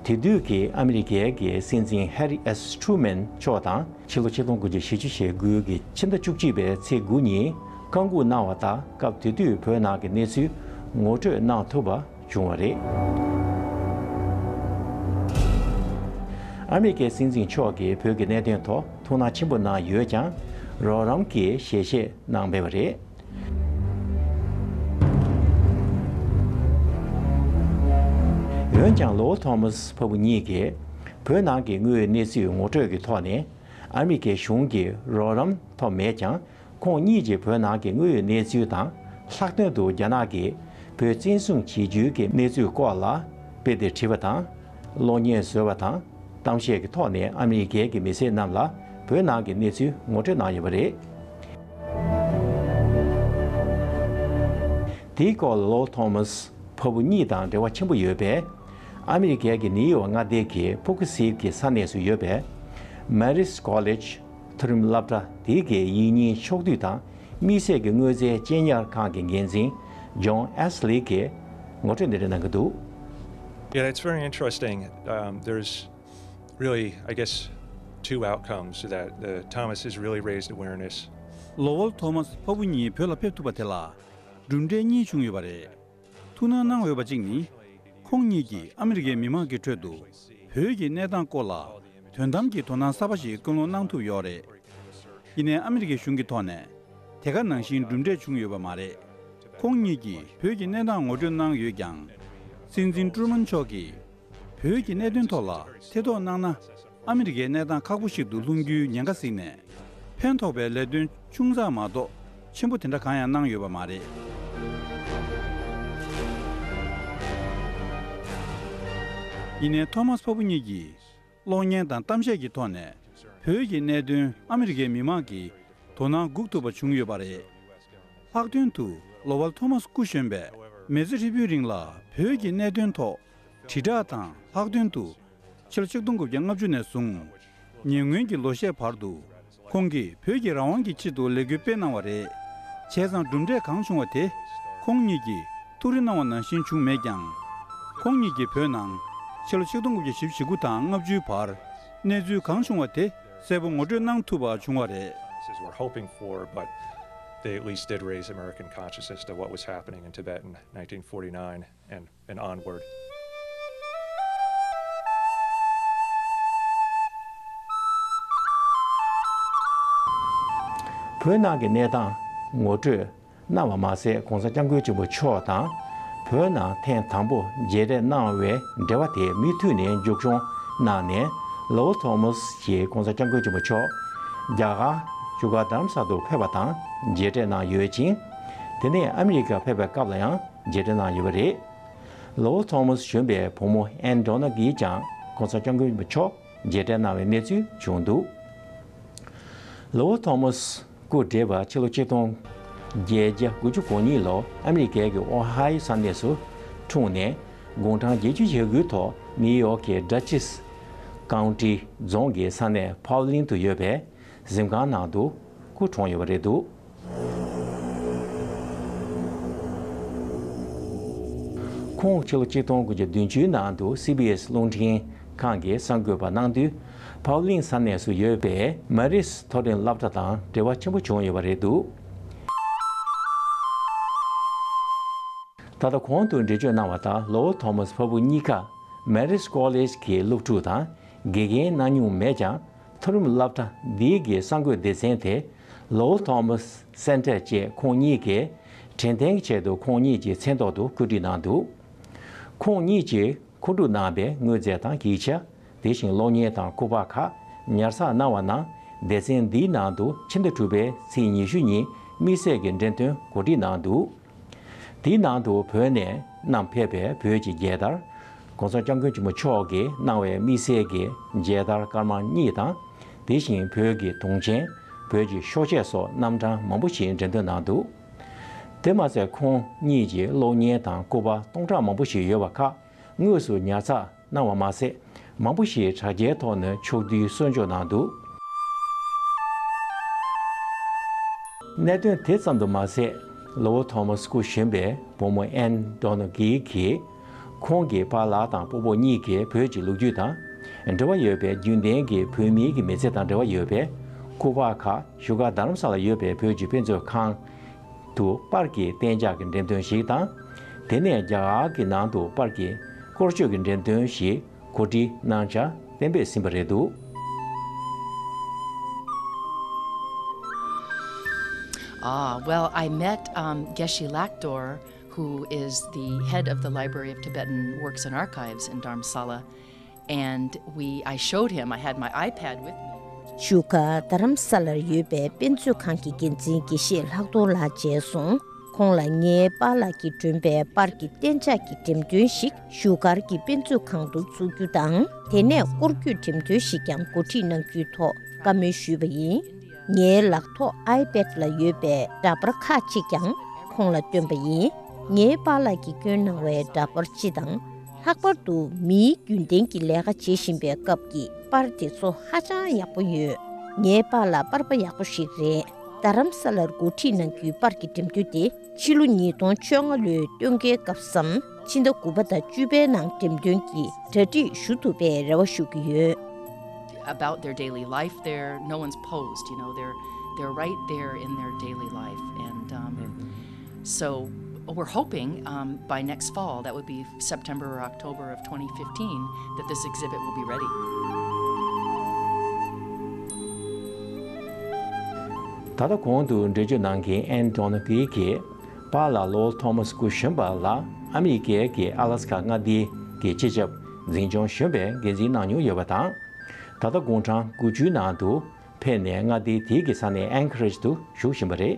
དེ་དུས་ཀྱི་ཨ་མི་རི་ཀའི་གི་སྲིད་འཛིན་ཧེ་རི་ཨེས་ཊྲུ་མན་མཆོག་དང་ཕྱི་ལོ་ཆིག་སྟོང་དགུ་བརྒྱ་བཞི་བཅུ་ཞེ་དགུ་གི་ཕྱི་ཟླ་བཅུ་གཅིག་པའི་ཚེས་དགུ་ཉིན་བཀའ་འགུག་གནང་བ་ལྟར། སྐབས་དེ་དུས་བོད་ནང་གི་གནས་ཚུལ་ངོ་སྤྲོད་གནང་ཐུབ་པ་བྱུང་བ་རེད། ཨ་མི་རི་ཀའི་སྲིད་འཛིན་མཆོག་གིས་བོད་ཀྱི་གནད་དོན་ཐོག་ཐུགས་སྣང་ཆེན་པོ་གནང་ཡོད་ཀྱང་། རོགས་རམ་གྱི་ཞལ་བཞེས་གནང་མེད་པ་རེད། འོན་ཀྱང་ལོ་ཝལ་ཐོ་མཱ་སི་ཕ་བུ་གཉིས་ཀྱིས་བོད་ནང་གི་དངོས་ཡོད་གནས་ཚུལ་ངོ་སྤྲོད་ཀྱི་ཐོག་ནས་ཨ་མི་རི་ཀའི་གཞུང་གི་རོགས་རམ་ཐོབ་མེད་ཀྱང་། ཁོང་གཉིས་ཀྱིས་བོད་ནང་གི་དངོས་ཡོད་གནས་ཚུལ་དང་། ལྷག་དོན་དུ་རྒྱ་ནག་གིས་བོད་བཙན་བཟུང་བྱེད་རྒྱུའི་གི་གནས་ཚུལ་སྐོར་ལ་དཔེ་དེབ་བྲིས་པ་དང་། གློག་བརྙན་བཟོས་པ་དང་། གཏམ་བཤད་ཀྱི་ཐོག་ནས་ཨ་མི་རི་ཀའི་གི་མི་སེར་རྣམས་ལ་བོད་ནང་གི་གནས་ཚུལ་ངོ་སྤྲོད་གནང་ཡོད་པ་རེད། དེའི་སྐོར་ལོ་ཐོ་མཱ་སི་ཕ་བུ་གཉིས་དང་འབྲེལ་བ་ཆེན་པོ་ཡོད་པའི་ཨ་མི་རི་ཀའི་གི་ནིའུ་ཡོག་མངའ་སྡེ་གི་ཕོ་ཁི་སིབ་གི་ས་གནས་སུ་ཡོད་པའི་མ་རིས་ཀོ་ལེཇ་མཐོ་རིམ་སློབ་གྲྭ་དེའི་གི་ཡིག་རྙིང་ཕྱོགས་བསྡུས་དང་དམིགས་བསལ་གྱི་དངོས་རྫས་གཅེས་ཉར་ཁང་གི་འགན་འཛིན་ཇོན་ཨེ་སི་ལི་གིས་ངོ་སྤྲོད་འདི་འདྲ་གནང་གི་འདུག Yeah, it's very interesting. Um, there's really, I guess, two outcomes that the Thomas has really raised awareness. ལོ་ཝལ་ཐོ་མཱ་སི་ཕ་བུ་གཉིས་བོད་ལ་ཕེབས་ཐུབ་པ་དེ་ལ་གྲུབ་འབྲས་གཉིས་བྱུང་ཡོད་པ་རེད། ཐུགས་སྣང་གནང་འོས་པ་གཅིག་ནི། ཁོང་གཉིས་ཀྱིས་ཨ་མི་རི་ཀའི་མི་མང་གི་ཁྲོད་དུ་བོད་ཀྱི་གནས་སྟངས་སྐོར་ལ་དོན་དམ་གྱི་དོ་སྣང་གསར་པ་ཞིག་སྐུལ་སློང་གནང་ཐུབ་ཡོད་རེད། ཡིན་ནའི་ཨ་མི་རི་ཀའི་གཞུང་གི་ཐོག་ནས་དེ་ག་ནང་བཞིན་གྲུབ་འབྲས་བྱུང་ཡོད་པ་མ་རེད། ཁོང་གཉིས་ཀྱིས་བོད་ཀྱི་གནས་སྟངས་ངོ་སྤྲོད་གནང་ཡོད་ཀྱང་། སྲིད་འཛིན་ཀྲུ་མན་མཆོག་གིས་བོད་ཀྱི་གནད་དོན་ཐོག་ལ་ཐེ་གཏོགས་གནང་ན། ཨ་མི་རི་ཀའི་གནས་སྟངས་ཁག་པོ་ཞིག་ཏུ་ལྷུང་རྒྱུའི་ཉེན་ཁ་གཟིགས་ནས། ཕན་ཐོགས་པའི་ལས་དོན་ཆུང་ཙག་མ་གཏོགས་ཆེན་པོ་དེ་འདྲ་གང་ཡང་གནང་ཡོད་པ་མ་རེད། ཡིན་ནའི་ཐོ་མཱ་སི་ཕ་བུ་གཉིས་ཀྱིས་གློག་བརྙན་དང་གཏམ་བཤད་ཀྱི་ཐོག་ནས་བོད་ཀྱི་གནད་དོན་ཨ་མི་རི་ཀའི་མི་མང་གི་དོ་སྣང་སྒུག་ཐུབ་པ་བྱུང་ཡོད་པ་རེད། ལྷག་དོན་དུ་ལོ་ཝལ་ཐོ་མཱ་སི་སྐུ་གཞོན་པས་མི་ཚེ་ཧྲིལ་པོའི་རིང་ལ་བོད་ཀྱི་གནད་དོན་ཐོག་དྲིལ་བསྒྲགས་དང་། ལྷག་དོན་དུ་ཕྱི་ལོ་ཆིག་སྟོང་དགུ་བརྒྱ་ལྔ་བཅུ་ནས་བཟུང་ཉེ་སྔོན་གྱི་ལོ་ཤས་བར་དུ་ཁོང་གིས་བོད་ཀྱི་རང་དབང་གི་ཆེད་དུ་ལས་འགུལ་སྤེལ་གནང་བ་རེད། བྱས་ཙང་གྲུབ་འབྲས་གང་བྱུང་བ་དེ་ཁོང་ཉིད་ཀྱིས་ཐུགས་རེ་གནང་བ་ནང་བཞིན་བྱུང་མེད་ཀྱང་། ཁོང་ཉིད་ཀྱིས་བོད་ནང་ཕྱི་ལོ་ཆིག་སྟོང་དགུ་བརྒྱ་བཞི་བཅུ་ཞེ་དགུ་དང་ལྔ་བཅུའི་བར་གནས་ཚུལ་གང་བྱུང་བ་དེ་གསལ་པོ་ངོ་སྤྲོད་གནང་ཐུབ་པ་བྱུང་བ་རེད། Were hoping for, but they at least did raise American consciousness to what was happening in Tibet in nineteen forty-nine and, and onward. བོད་ནང་གི་གནས་སྟངས་ངོ་སྤྲོད་གནང་བ་མ་ཟད། ྋགོང་ས་ྋསྐྱབས་མགོན་ཆེན་པོ་མཆོག་དང་བོད་ནང་ཐེངས་དང་པོ་མཇལ་འཕྲད་གནང་བའི་འབྲེལ་བ་དེ་མུ་མཐུད་ནས་མཇུག་སྐྱོང་གནང་ནས། ལོ་ཝལ་ཐོ་མཱ་སི་ཡིས་ྋགོང་ས་ྋསྐྱབས་མགོན་ཆེན་པོ་མཆོག་རྒྱ་གར་བཞུགས་སྒར་རྡ་རམ་ས་ལ་དུ་ཕེབས་པ་དང་མཇལ་འཕྲད་གནང་ཡོད་ཅིང་། དེ་ནས་ཨ་མི་རི་ཀར་ཕེབས་པའི་སྐབས་ལ་ཡང་མཇལ་འཕྲད་གནང་ཡོད་པ་རེད། ལོ་ཝལ་ཐོ་མཱ་སི་གཞོན་པའི་བུ་མོ་ཨན་ཌོ་ན་གིས་ཀྱང་ྋགོང་ས་ྋསྐྱབས་མགོན་ཆེན་པོ་མཆོག་མཇལ་འཕྲད་གནང་བའི་གནས་ཚུལ་བྱུང་འདུག་ལོ་ཝལ་ཐོ་མཱ་སི་སྐུ་བགྲེས་པ་ཕྱི་ལོ་ཆིག་སྟོང་བརྒྱད་བརྒྱ་དགུ་བཅུ་གོ་གཉིས་ལོ་ཨ་མི་རི་ཀའི་གི་ཨོ་ཧའི་ཡོ་ས་གནས་སུ་འཁྲུངས་ནས། དགུང་གྲངས་བརྒྱད་ཅུ་ཞེ་དགུའི་ཐོག་ནིའུ་ཡོག་གི་ཌ་ཅིས་ཀའུན་ཊི་རྫོང་གི་ས་གནས་ཕའོ་ལིན་དུ་ཡོད་པའི་གཟིམ་ཁང་ནང་དུ་སྐུ་གྲོངས་ཡོད་པ་རེད་འདུག་ཁོང་ཕྱི་ལོ་ཆིག་སྟོང་དགུ་བརྒྱ་བདུན་ཅུའི་ནང་དུ་སི་བི་ཨེས་རླུང་འཕྲིན་ཁང་གི་གསར་འགོད་པ་གནང་དུས། ཕའོ་ལིན་ས་གནས་སུ་ཡོད་པའི་མ་རིས་མཐོ་རིམ་སློབ་གྲྭ་དང་འབྲེལ་བ་ཆེན་པོ་བྱུང་ཡོད་པ་རེད་འདུག་ད་ལྟ་གོང་དུ་འགྲེལ་བརྗོད་གནང་བ་ལྟར། ལོ་ཝལ་ཐོ་མཱ་སི་ཕ་བུ་གཉིས་ཀ་མ་རིས་ཀོ་ལེཇ་གི་སློབ་ཕྲུག་དང་དགེ་རྒན་གནང་མྱོང་མེད་ཀྱང་། མཐོ་རིམ་སློབ་གྲྭ་འདིའི་གི་གསར་འགོད་སྡེ་ཚན་དེ་ལོ་ཝལ་ཐོ་མཱ་སི་སེན་ཊར་ཅེས་ཁོང་གཉིས་ཀྱི་དྲན་རྟེན་གྱི་ཆེད་དུ་ཁོང་གཉིས་ཀྱི་མཚན་ཐོག་ཏུ་བཀོད་སྒྲིག་གནང་འདུག་ཁོང་གཉིས་ཀྱིས་མཁོ་སྒྲུབ་གནང་པའི་དངོས་རྫས་དང་ཡིག་ཆ། དེ་བཞིན་གློག་བརྙན་དང་སྐུ་པར་ཁག་ཉར་ཚགས་གནང་བ་རྣམས་སྡེ་ཚན་འདིའི་ནང་དུ་ཕྱི་ཟླ་དྲུག་པའི་ཚེས་ཉི་ཤུ་ཉིན་དམིགས་བསལ་གྱི་འགྲེམས་སྟོན་གོ་སྒྲིག་གནང་འདུག་དེའི་ནང་དུ་བོད་ནས་བསྣམས་ཕེབས་པའི་བོད་ཀྱི་རྒྱལ་དར། ྋགོང་ས་ྋསྐྱབས་མགོན་ཆེན་པོ་མཆོག་གིས་གནང་བའི་དམིགས་བསལ་གྱི་རྒྱལ་དར་སྐར་མ་གཉིས་དང་། དེ་བཞིན་བོད་ཀྱི་དུང་ཆེན། བོད་ཀྱི་གཤོག་ཆས་སོགས་རྣམ་གྲངས་མང་པོ་ཞིག་འགྲེམས་སྟོན་གནང་འདུག་དེ་མ་ཟད། ཁོང་གཉིས་ཀྱིས་གློག་བརྙན་དང་སྐུ་པར་སྟོང་ཕྲག་མང་པོ་ཞིག་ཡོད་པ་ཁག་དངོས་སུ་ཉར་ཚགས་གནང་བ་མ་ཟད། མང་པོ་ཞིག་དྲ་རྒྱའི་ཐོག་ནས་ཕྱོགས་བསྡུས་གསོག་འཇོག་གནང་འདུག་གནད་དོན་དེ་ཙམ་དུ་མ་ཟད། ལོ་ཐོ་མཱ་སི་སྐུ་གཞོན་པའི་བུ་མོ་ཨན་ཌོ་ནོ་གྷི་གིས། ཁོང་གི་པཱ་ལགས་དང་སྤོ་བོ་གཉིས་ཀྱིས་བོད་ཀྱི་ལོ་རྒྱུས་དང་འབྲེལ་བ་ཡོད་པའི་རྒྱུན་ལྡན་གྱི་བོད་མིའི་གི་མི་ཚེ་དང་འབྲེལ་བ་ཡོད་པའི་སྐུ་པར་ཁག་བཞུགས་སྒར་རྡ་རམ་ས་ལར་ཡོད་པའི་བོད་ཀྱི་དཔེ་མཛོད་ཁང་དུ་པར་གྱི་གཏན་འཇགས་ཀྱི་འགྲེམས་སྟོན་ཞིག་དང་། དེ་ནས་རྒྱ་གར་གྱི་ནང་དུ་པར་གྱི་སྐོར་སྐྱོད་ཀྱི་འགྲེམས་སྟོན་ཞིག་གོ་སྒྲིག་གནང་འཆར་གཏན་འབེབས་ཟིན་པ་རེད་འདུག། Ah, well, I met um, Geshe Lakdor, who is the head of the Library of Tibetan Works and Archives in Dharamsala, and we I showed him, I had my iPad with me. བཞུགས་སྒར་རྡ་རམ་ས་ལར་ཡོད་པའི་དཔེ་མཛོད་ཁང་གི་འགན་འཛིན་དགེ་བཤེས་ལྷག་རྡོར་ལགས་མཇལ་སོང་། ཁོང་ལ་ངའི་པཱ་ལགས་ཀྱིས་བསྐྲུན་པའི་པར་གྱི་གཏན་འཇགས་ཀྱི་འགྲེམས་སྟོན་ཞིག་བཞུགས་སྒར་གྱི་དཔེ་མཛོད་ཁང་དུ་བཙུགས་རྒྱུ་དང་། དེ་ནས་སྐོར་སྐྱོད་འགྲེམས་སྟོན་ཞིག་ཀྱང་གོ་སྒྲིག་གནང་རྒྱུའི་ཐོག་བཀའ་མོལ་ཞུས་པ་ཡིན། ངའི་ལག་ཐོག་iPad ལ་ཡོད་པའི་འདྲ་པར་ཁག་ཅིག་ཀྱང་ཁོང་ལ་བསྟན་པ་ཡིན། ངའི་པཱ་ལགས་ཀྱིས་བསྐྱོན་གནང་བའི་འདྲ་པར་སྤྱི་དང་། ལྷག་པར་དུ་མིའི་རྒྱུན་ལྡན་གྱི་ལས་ཀ་བྱེད་བཞིན་པའི་སྐབས་ཀྱི་པར་དེ་ཚོ་ཧ་ཅང་ཡག་པོ་ཡོད། ངའི་པཱ་ལགས་པར་པ་ཡག་པོ་ཞིག་རེད། རྡ་རམ་ས་ལར་འགོ་ཁྲིད་གནང་རྒྱུའི་པར་གྱི་འགྲེམས་སྟོན་དེ་ཕྱི་ལོ་ཉིས་སྟོང་བཅོ་ལྔ་ལོའི་སྟོན་ཁའི་སྐབས་སམ་ཕྱི་ཟླ་དགུ་པ་དང་བཅུ་པའི་ནང་འགྲེམས་སྟོན་གྱི་གྲ་སྒྲིག་ཞུ་ཐུབ་པའི་རེ་བ་ཞུ་གི་ཡོད། About their daily life there, no one's posed, you know, they're they're right there in their daily life, and um, so we're hoping um, by next fall, that would be September or October of twenty fifteen, that this exhibit will be ready. ད་ལྟ་གོང་དུ་འགྲེལ་བརྗོད་གནང་མཁན་ཨན་ཌོ་ནོ་གྷི་གིས་པཱ་ལགས་ལོར་ཐོ་མཱ་སི་སྐུ་གཞོན་པ་ལ་ཨ་མི་རི་ཀའི་གི་ཨ་ལ་སི་ཀ་མངའ་སྡེའི་གི་སྤྱི་ཁྱབ་འཛིན་སྐྱོང་གཞོན་པའི་འགན་འཛིན་གནང་མྱོང་ཡོད་པ་དང་། ད་ལྟ་དགུང་གྲངས་དགུ་བཅུའི་ནང་དུ་ཕེབས་ནས་མངའ་སྡེ་དེའི་གི་ས་གནས་ཨན་ཁི་རེཇ་དུ་བཞུགས་བཞིན་པ་རེད།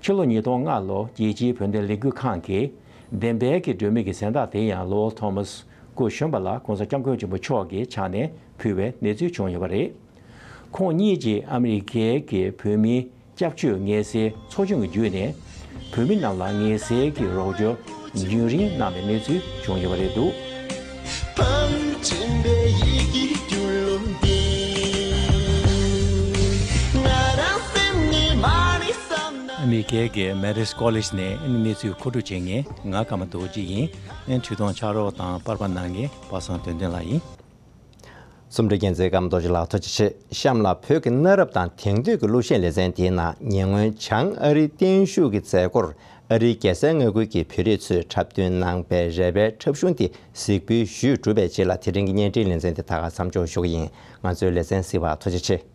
ཕྱི་ལོ་ཉིས་སྟོང་ལྔ་ལོར་རྒྱལ་སྤྱིའི་བོད་དོན་ལས་འགུལ་ཁང་གིས་བདེན་པའི་གི་སྒྲོན་མེ་གི་གཟེངས་རྟགས་དེ་ཡང་ལོར་ཐོ་མཱ་སི་སྐུ་གཞོན་པ་ལ་༸གོང་ས་༸སྐྱབས་མགོན་ཆེན་པོ་མཆོག་གི་ཕྱག་ནས་ཕུལ་བའི་གནས་ཚུལ་བྱུང་ཡོད་པ་རེད། ཁོང་གཉིས་ཀྱིས་ཨ་མི་རི་ཀའི་གི་བོད་མིའི་སྐྱབས་བཅོལ་ངལ་སེལ་ཚོགས་ཆུང་གི་བརྒྱུད་ནས་བོད་མི་རྣམས་ལ་ངལ་སེལ་གྱི་རོགས་སྐྱོར་རྒྱུན་རིང་གནང་བའི་གནས་ཚུལ་བྱུང་ཡོད་པ་རེད་འདུག། ཕམ་ཆེན་པོའི་ཡི་གེ་སྒྱུ་ལུང་འདི། ང་རང་སེམས་ནས་མ་ཎི་བསམ་ན། ཨ་མི་རི་ཀའི་གི་མེ་རིས་ཀོ་ལེཇ་ནས་ཨ་ནི་གནས་ཚུལ་མཁོ་སྒྲུབ་བྱེད་མཁན་ང་ཀརྨ་རྡོ་རྗེ་ཡིན། ཨ་ནི་འཕྲིན་གཏོང་ཕྱག་རོགས་དང་པར་པ་གནང་མཁན་པ་སངས་དོན་ལྡན་ལགས་ཡིན། རྩོམ་སྒྲིག་རྒྱལ་མཚན་ཀརྨ་རྡོ་རྗེ་ལགས་ཐུགས་རྗེ་ཆེ། གཤམ་ལ་བོད་ཀྱི་གནའ་རབས་དང་དེང་དུས་ཀྱི་གླུ་གཞས་ལེ་ཚན་དེའི་ནང་ཉེ་སྔོན་བྱང་ཨ་རིའི་བརྟན་བཞུགས་ཀྱི་མཛད་སྒོར་ཨ་རིའི་རྒྱལ་སའི་མངའ་ཁུལ་གྱི་བོད་རིགས་ཚོས་འཁྲབ་སྟོན་གནང་པའི་རལ་པའི་འཁྲབ་གཞུང་དེ་གཟིགས་འབུལ་ཞུས་གྲུབ་པའི་རྗེས་ལ་དེ་རིང་གི་བརྙན་འཕྲིན་ལེ་ཚན་དེ་ད་ག་མཚམས་འཇོག་ཞུ་གི་ཡིན། ང་ཚོའི་ལེ་ཚན་གཟིགས་པར་ཐུགས་རྗེ་ཆེ།